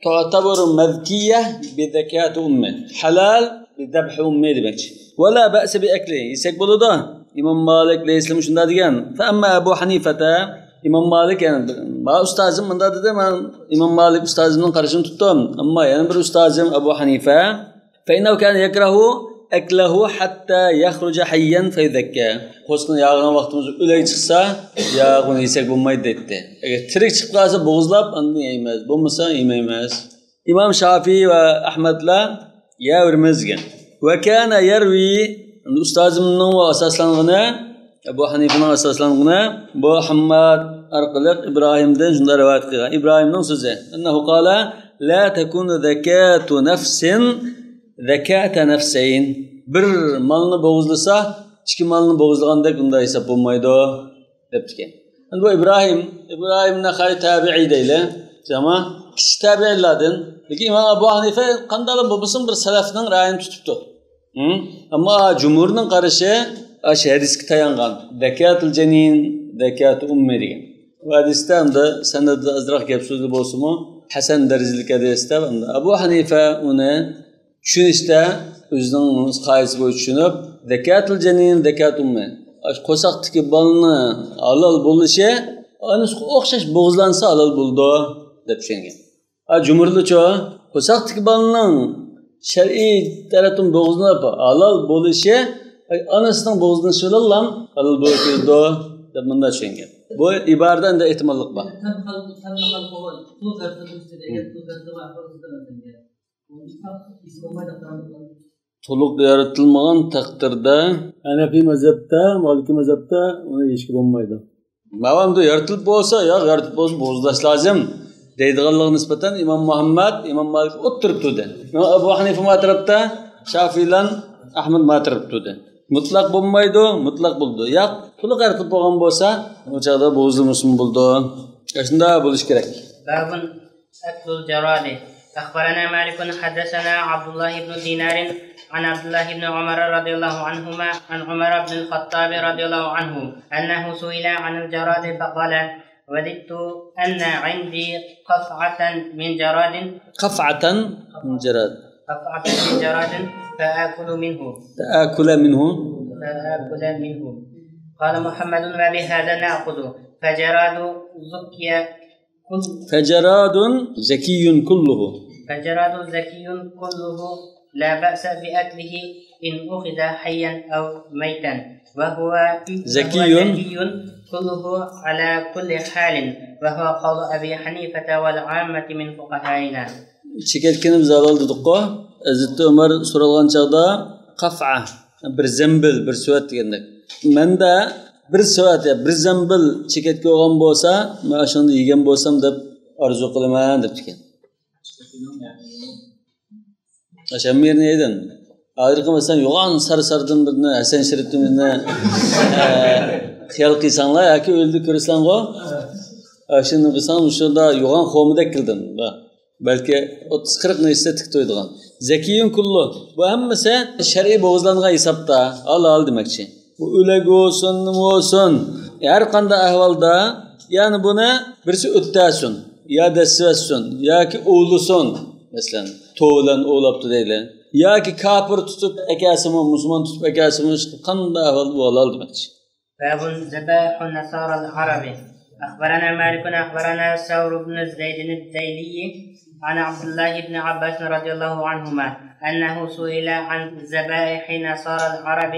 tu'tabaru mazkiyya bi zakati ummi. Halal bi dabhi ummi demakchi. Wala ba'sa bi akli. Yesak bo'ladi. Imom Malik deyislim shunda degan. Fa amma Abu Hanifata, Imom Malik yani ma ustozim bunda dedi, men Imom Malik ustozimning qarashini tutdim. Ammo yana bir ustozim Abu Hanifa fa innahu kana yakrahu aklahu hatta yakhruja hayyan fa yadhakka. Qo'sqini yag'gan vaqtimiz o'lay chiqsa, ya buni yesak bo'lmaydi dedi. Agar tirik chiqib qolsa bo'g'izlab uni yeymiz, bo'lmasa yemaymiz. Imom Shafiy va Ahmadlar yavermizgan. Va kana yarwi ustozimning asoslanig'ini Abu Hanifaning asoslanig'ini bu Muhammad orqali Ibrohimdan shunda rivoyat qilgan. Ibrohimning so'zi, annahu qala la takunu zakatu nafsin zakata nafsayn. Bir malni bo'g'izlasa, ikki malni bo'g'izlagandek unda hisob bo'lmaydi debdi. Endi bu Ibrohimning xay tabi'i deylar. Jama kichik tabi'lardan. Lekin Imom Abu Hanifa qanday bo'lsin bir salafning ra'yini tutibdi. Ammo jumhurning qarashi ash hadisga tayangan. Zakatul janin, zakatu ummi degan. Bu hadisda unda sanadda azroq gap so'zi bo'lsa-mu, Hasan darajalik hadisda Abu Hanifa uni tushunishda o'zining qoidasi bo'yicha tushunib, zakatul janin, zakatu ummi. Ash qo'saqdagi bolni halol bo'lishi, onasiga o'xshash bo'g'izlansa halol bo'ldi deb tushungan. Jumhurlarcha qo'saqdagi bolning shar'iy tarafdan bo'g'izlanib halol bo'lishi onasining bo'g'izlanishi bilan halol bo'ldi deb bunday tushungan. Bu iborada ehtimollik bor. To'liq yaratilmagan taqdirda Hanafi mazhabda, Maliki mazhabda uni hech bo'lmaydi. Mavamda yaratilib bo'lsa, yo'q yaratib bo'lsa bo'g'izlash lozim deydiganlarga nisbatan Imom Muhammad, Imom Malik o'tirib turdi. Abu Hanifa matrabda, Shafi'lan Ahmad matrab turdi. Mutlaq bo'lmaydi, mutlaq bo'ldi. Yo'q, to'liq yaratib bo'lgan bo'lsa, o'chaqda bo'g'izlanish bo'ldi. Shunda bo'lish kerak.
Babun aklul jaradi. أخبرنا مالك حدثنا عبد الله بن دينار عن عبد الله بن عمر رضي الله عنهما عن عمر بن الخطاب رضي الله عنه أنه سئل عن الجراد فقال وددت أن عندي قفعة من جراد فآكل منه قال محمد وبهذا نأخذ فجراد زكي كله لا بأس بأكله إن أخذ حيا أو ميتا وهو زكي كله على كل حال وهو قول أبي حنيفة والعامة من فقهائنا.
Çeketkenim zalal dedik-ku. Hazreti Ömer sorulgan çağda qaf'a bir zembil bir suvat degandek. Menda bir soat ya bir zambil chekatga olgan bo'lsa, men shuni yegan bo'lsam deb arzu qilaman deb ekan. Aşamir neyden? Ayrıca mesela yoğan sarı birini, Hasan Şerif'in birini xiyal qilsanglar yoki o'ldi ko'rsanglar, shuni qilsang shunda yo'g'on xomidek qildim. Balki 30-40 neyse tik to'ydigan. Zakiyun kullu. Bu hammasi shar'iy bo'g'izlangan hisobda halol demoqchi. Bu o'lag bo'lsin, nima bo'lsin, har qanday ahvolda, ya'ni buni birisi o'ttasin, ya dasvasin, yoki o'g'lisin, masalan, to'g'lan o'labdi deydi. Yoki kafir tutib akasimi, musulmon tutib akasimi qanday ahvol bu halol demoqchi.
باب ذبائح النصارى العربي. أخبرنا مالك أخبرنا ثور بن زيد الديلي عن عبد الله بن عباس رضي الله عنهما أنه سئل عن ذبائح نصارى العرب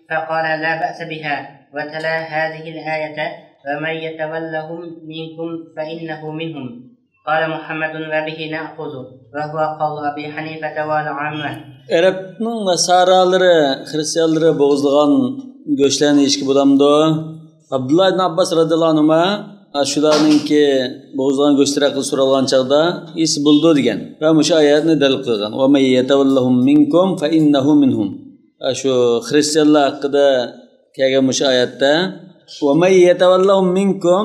فقال لا بأس بها وتلا هذه الآية ومن يتولهم منكم فإنه منهم. قال محمد وبه نأخذ وهو قول أبي حنيفة والعامة.
Arabning nasaralari, xristianlari bo'g'izlagan go'shtlarni yeyishga bo'lamdi. Abdullah ibn Abbas radhiyallohu anhu shularningki bo'g'izlagan go'shtlar haqida so'ralgan chaqda esi bo'ldi degan. Va o'sha oyatni dalil qilgan. Va may yatawallahum minkum fa innahu minhum. Shu xristianlar haqida kelgan o'sha oyatda va may yatawallahum minkum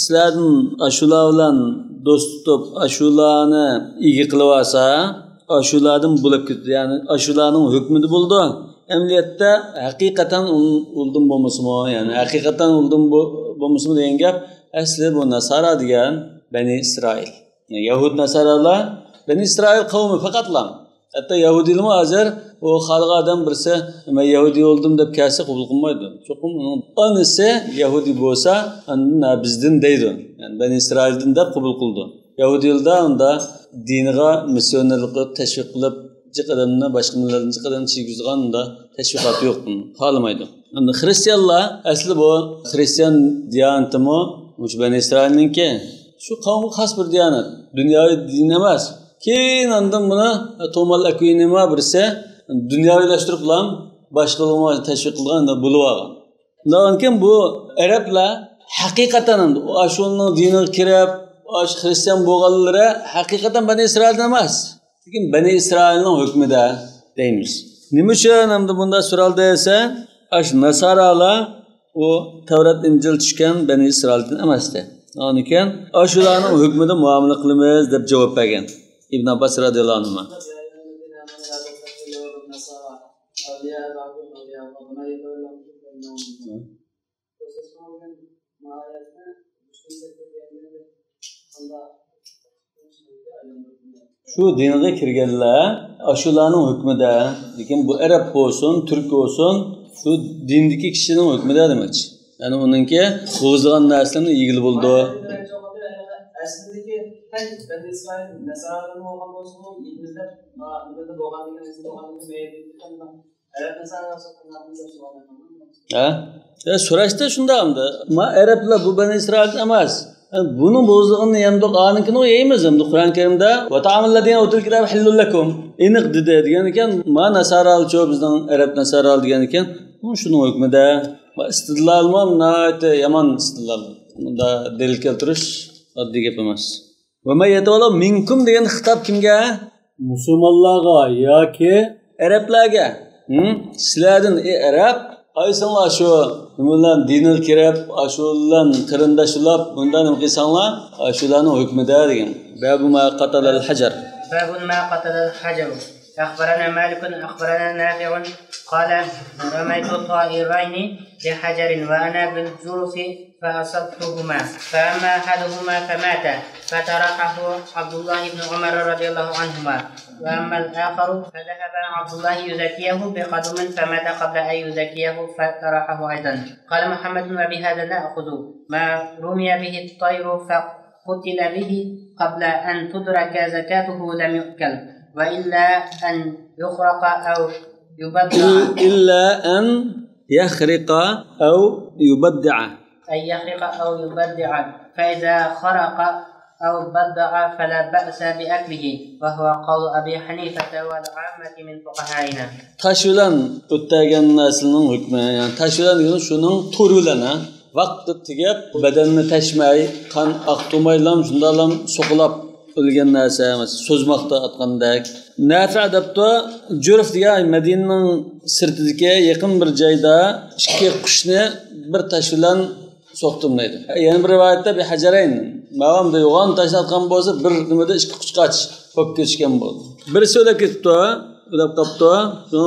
sizlardan shular bilan do'st tutib, shularni igi qilib olsa, shulardan bo'lib ketdi. Ya'ni shularning hukmida bo'ldi. Emniyette hakikaten oldum bombasımı yani hakikaten oldum bombasımı deyen gap asli bu Nasara diyen Beni İsrail. Yani Yahud Nasaralar Beni İsrail kavmi fakatlam. Hatta Yahudilimi azar o halka adam birisi ben Yahudi oldum deb kelse kabul kılmaydı. Çok anısı Yahudi bolsa anına bizden deydi. Yani Beni İsrail'den de kabul kıldı. Yahudilde onda diniga misyonerlikle teşvik kılıp Çıkadımına başka milletlerin çıkadığını çizgizgan da teşvikat yok bunun. Kalmaydı. Yani Hristiyanlar asli bu Hristiyan diyaneti mi? Uç Beni İsrail'in ki şu kavmi has bir diyanet. Dünyayı dinlemez. Keyin andan buna Tomal Akvinima birisi dünyayılaştırıp lan başkalığıma teşvik kılgan da buluvagan. Ondan bu Araplar hakikaten aşonun dini kirep Hristiyan boğalılara hakikaten Beni İsrail demez. Lekin Beni İsrail'nin hükmüde deymiz. Nima uchun hamda bunda so'raldi esa, Nasaralar o Tavrat İncil tushgan Beni İsraildan emasdi. Onun ekan, shularning hukmida muomala qilamiz deb javob bergan. İbn Abbas radhiyallohu anhu. Şu dinge kirgenler shularning hukmida, lekin bu Arab bo'lsin, Türk bo'lsin, şu dindagi kishining hukmida demakchi. Ya'ni uningki bo'g'izlagan narsalarni yegil bo'ldi.
Aslidagi tan Bani İsrail Nasaralarning bo'lgan bo'lsa, bizlar nima bo'lgan degan Arab Nasaralar
Ha? Ya so'rashda shunda hamda. Ma Arablar bu Bani İsrail emas. Bunun bo'g'izligini hamda qoninkini yeymiz hamda Qur'on Karimda va ta'amulladina utul kitab halul lakum iniq dedi degan ekan, ma nasaral cho bizning Arab nasaral degan ekan, shuni hukmida va istidlol mamnat yomon istidlol. Bunda dalil keltirish oddiy gap emas. Va may yatawalla minkum degan xitob kimga? Musulmonlarga yoki Arablarga. Sizlardan Arab aysanlar şu nimalar dinil kirib, shulan qarindoshlar bundan nima qilsanglar, shularning hukmida degan. Babu ma qatala al-hajar.
باب ما قتل الحجر. أخبرنا مالك أخبرنا نافع قال رميت طائرين بحجر وأنا بالجرف فأصبتهما فأما أحدهما فمات فتركه عبد الله بن عمر رضي الله عنهما وأما الآخر فذهب عبد الله يزكيه بقدم فمات قبل أن يزكيه فتركه أيضا. قال محمد وبهذا نأخذ ما رمي به الطير فقتل به قبل أن تدرك زكاته لم يؤكل وإلا أن يخرق أو يبدع
إلا أن يخرق أو يبدع
أن يخرق أو يبدع فإذا خرق أو بدع فلا بأس بأكله وهو قول أبي حنيفة والعامة من فقهائنا.
Taş bilan o'tgan narsaning hukmi, ya'ni tash bilan degani shuning turi bilan, vaqti tugab, badanni tashmay, qon oqtirmaylam, shundalam so'qilab o'lgan narsa emas, so'zmoqda atgandek. Nafi adabda Jurf degan Madinaning sirtidagi yaqin bir joyda ikki qushni bir tash bilan so'qdim deydi. Yana bir rivoyatda bir hajarayn mavamda yo'g'on tashlatgan bo'lsa, bir nimada ikki qushqach bo'lib ketishgan bo'ldi. Birisi o'lib ketdi, o'lib qolibdi.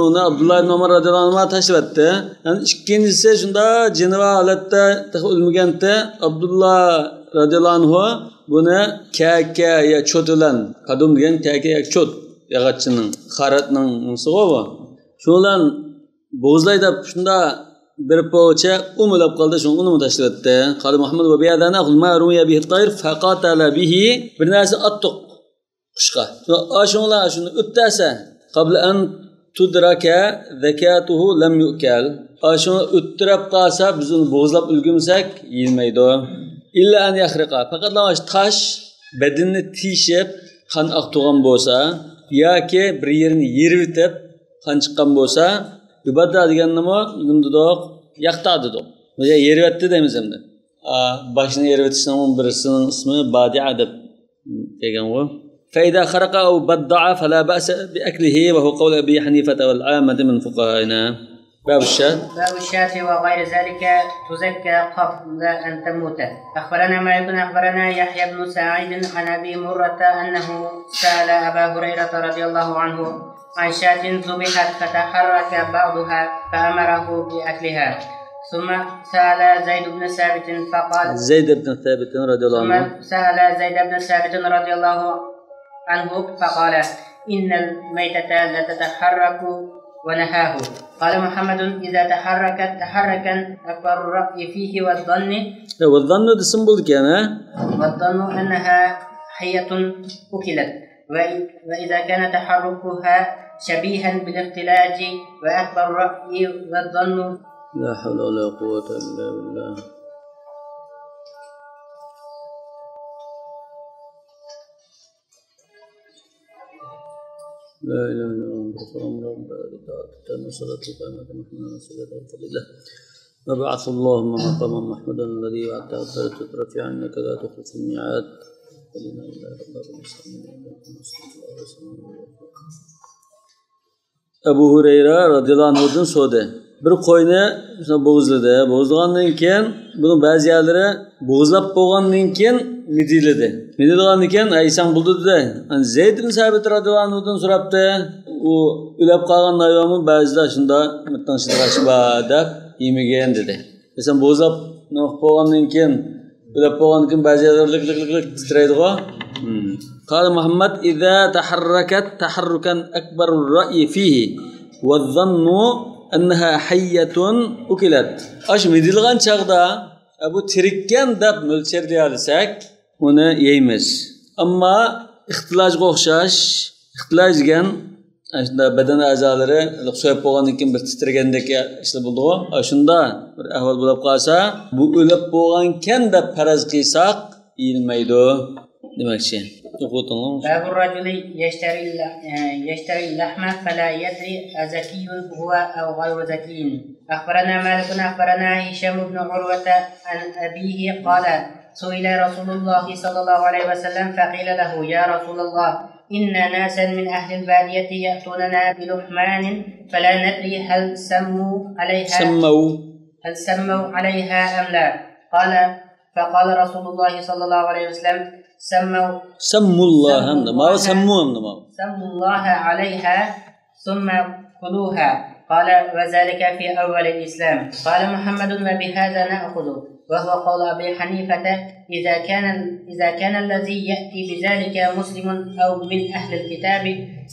Uni Abdullah ibn Umar radhiyallohu anhu tashlatdi. Yani ikkinchisi shunda jinva holatda o'lmaganda Abdullah radhiyallohu anhu buni kaka ya chot bilan, qadum degan kaka ya chot yog'ochning xaratning nisiga bu. Shu bilan bo'g'izlay deb shunda bir po'cha umilab qoldi, shuni uni tashlatdi. Qali Muhammad va biyadana ma ruya bihi tayr faqatala bihi bir narsa attiq qushqa. Shunlar shuni o'ttasa qabla an tudraka zakatuhu lam yu'kal. Shuni o'ttirib qolsa biz uni bo'g'izlab ulgumsak yeyilmaydi. İlla an yaxriqa. Faqat tash badanni tishib qon oqtirgan bo'lsa yoki bir yerini yerib qon chiqqan bo'lsa, ibada degan nima? Bundoq yaqtadi deb. Bunga yeribdi deymiz endi. Boshini yeribishning birisining ismi badi'a deb degan u. فإذا خرق أو بدع فلا بأس بأكله وهو قول أبي حنيفة والعامة من فقهائنا. باب
الشاة وغير ذلك تزكى قبل أن تموت. أخبرنا مالك أخبرنا يحيى بن سعيد عن أبي مرة أنه سأل أبا هريرة رضي الله عنه عن شاة ذبحت فتحرك بعضها فأمره بأكلها. ثم سأل زيد بن ثابت فقال
زيد بن ثابت رضي الله عنه
سأل زيد بن ثابت رضي الله عنه فقال إن الميتة لا تتحرك ونهاه. قال محمد إذا تحركت تحركا أكبر الرأي فيه
والظن ده سمبل كان
والظن أنها حية أكلت، وإذا كان تحركها شبيها بالاختلاج وأكبر الرأي والظن.
لا حول ولا قوة إلا بالله. لا إله إلا الله أمر بالطاعة صلاة القيامة محمد صلاة الفضيلة وبعث اللهم مقاما محمودا الذي وعدته تترفع عنك لا تخلف الميعاد ولنا إلا الله Abu Hurayra radhiyallohu anhudan so'di. Bir qo'yni bo'g'izladi. Bo'g'izlagandan keyin buni ba'zi yerlari bo'g'izlab bo'lgandan keyin midiladi. Midilgandan keyin Aysan buldi-da. Zayd ibn Sabit radhiyallohu anhudan so'rabdi. U o'lib qolgan hayvonni ba'zida shunda mutanshirashba deb yemagan dedi. Aysan bo'g'izlab bo'lgandan keyin o'lib bo'lgandan keyin ba'zi yerlar lik titraydi-ku. قال محمد إذا تحركت تحركا أكبر الرأي فيه والظن أنها حية أكلت. أش مدلغان شغدا أبو تركان دب ملشر ديالسك هنا يمس. أما اختلاج غوخشاش اختلاج جن أشدا بدن أعضاء لقصة بوغان يمكن بتسترجن دك إشل بلوه أشندا أهول بلاب قاسا بقولب بوغان كن دب فرز قيساق يلميدو دمشق.
باب الرجل يشتري اللحم فلا يدري أزكي هو أو غير زكي. أخبرنا مالك أخبرنا هشام بن عروة عن أبيه قال سئل رسول الله صلى الله عليه وسلم فقيل له يا رسول الله إن ناسا من أهل البادية يأتوننا بلحمان فلا ندري هل سموا عليها أم لا. فقال رسول الله صلى الله عليه وسلم سموا الله عليها ثم كلوها. قال وذلك في أول الإسلام. قال محمد وبهذا نأخذ وهو قول أبي حنيفة إذا كان الذي يأتي بذلك مسلم أو من أهل الكتاب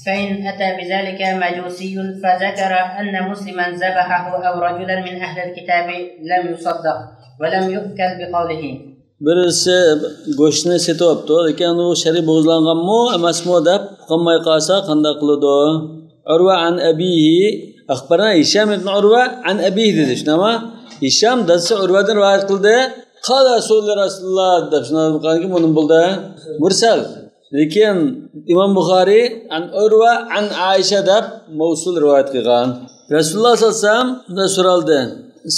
فإن أتى بذلك مجوسي فذكر أن مسلما ذبحه أو رجلا من أهل الكتاب لم يصدق ولم يؤكل بقوله.
Birisi go'shtni setyapti, lekin u shari bo'g'izlanganmi, emasmi deb qolmay qolsa qanday qiladi? Urva an abihi akhbarana Hisham ibn Urva an abihi dedi. Shunami? Hisham dadasi Urvadan rivoyat qildi. Qala so'zli Rasululloh deb shunday bunun bulda mursal. Lekin İmam Buxoriy an Urva an Aisha deb mavsul rivoyat qilgan. Rasululloh sollallohu alayhi vasallam bunday so'raldi.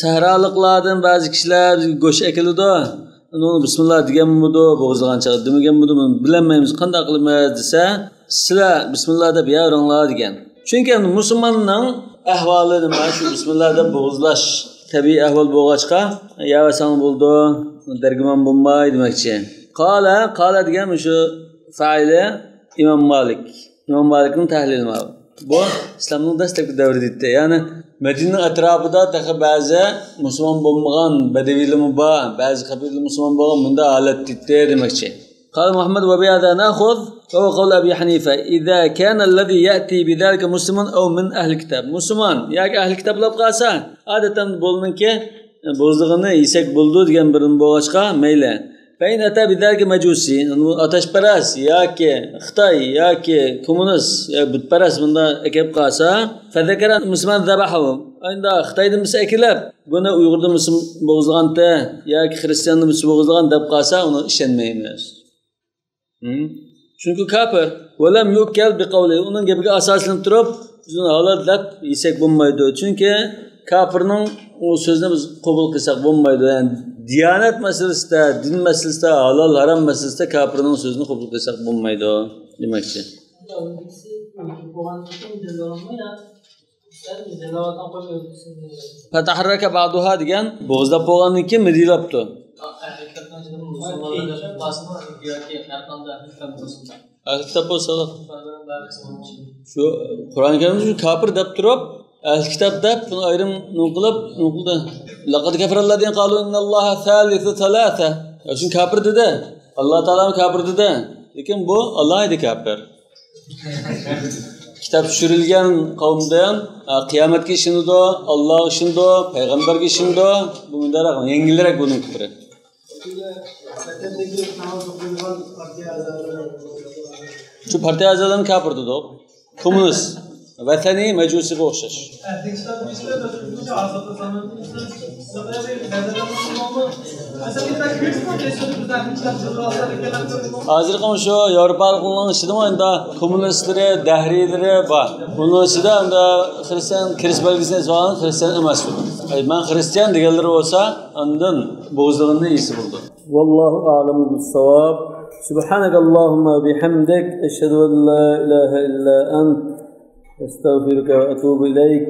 Sahroliklardan ba'zi kishilar go'sht ekiladi. Uni bismillah deganmidi, bo'g'izlagan chaqib demaganmidi, bilmaymiz, qanday qilamiz desa, sizlar bismillah deb yaringlar degan. Chunki musulmonning ahvoli nima shu bismillah deb bo'g'izlash tabiiy ahvol bo'lg'achqa, yavasang bo'ldi, dargumon bo'lmay demoqchi. Qala degan shu faili İmam Malik. İmam Malikning tahlili ma'lum. Bu islomning dastlabki davrida, ya'ni Madinaning atrofida taqa ba'zi musulmon bo'lmagan badaviylar bor, ba'zi qabilalar musulmon bo'lgan bunda holat ditdi demoqchi. قال محمد وبهذا نأخذ فهو قول أبي حنيفة إذا كان الذي يأتي بذلك مسلم أو من أهل الكتاب مسلمان يعني أهل الكتاب لبقاسا عادة بولمن كي بوزدغنı يسك بولدو ديگن برن بوغاشقا ميلا فإن أتى بذلك مجوسي أتشپرس ياكي خطاي ياكي كومونست يا بتپرس بندا اكيب قاسا فذكر مسلمان ذبحه عند خطاي دمس اكلب بنا uyg'urda muslim bo'g'izganda yoki xristianni muslim bo'g'izgan deb qolsa uni ishonmaymiz. Chunki kafir valam yukkal biqawli uning gapiga asoslanib turib bizning holat deb yesak bo'lmaydi. Chunki kafirning o so'zni biz qabul qilsak bo'lmaydi. Yani diyanat masalasida, din masalasida, halol haram masalasida kafirning so'zini qabul qilsak bo'lmaydi demoqchi. Fataharraka ba'duha degan bo'g'izlab bo'lgandan keyin midilabdi. Kitap bo'lsa shu Qur'oni Karimda shu kafir deb turib, ahli kitob deb buni ayrim nuqildi. Laqad kafaralladin qalu innalloha thalithu thalatha. Shu kafir dedi. Alloh taolo kafir dedi. Lekin bu Alloh edi kafir. Kitap tushirilgan qavmdan qiyomatga ishindi, Alloh ishindi, payg'ambarga ishindi. Bu mundaroq yengilroq buning kufri. Şu partiya azadan kafir dedi. Komünist, vatani, mecusiga o'xshash. Hozir ham shu Yevropalikning ichida endi kommunistlari, dahriylar bor. Buning ichida endi xristian kirish belgisini olgan xristian emas. Men xristian deganlar bo'lsa, undan bo'zlig'ini esi bo'ldi. Vallohu a'lamu bis-savab. سبحانك اللهم وبحمدك أشهد أن لا إله إلا أنت أستغفرك وأتوب إليك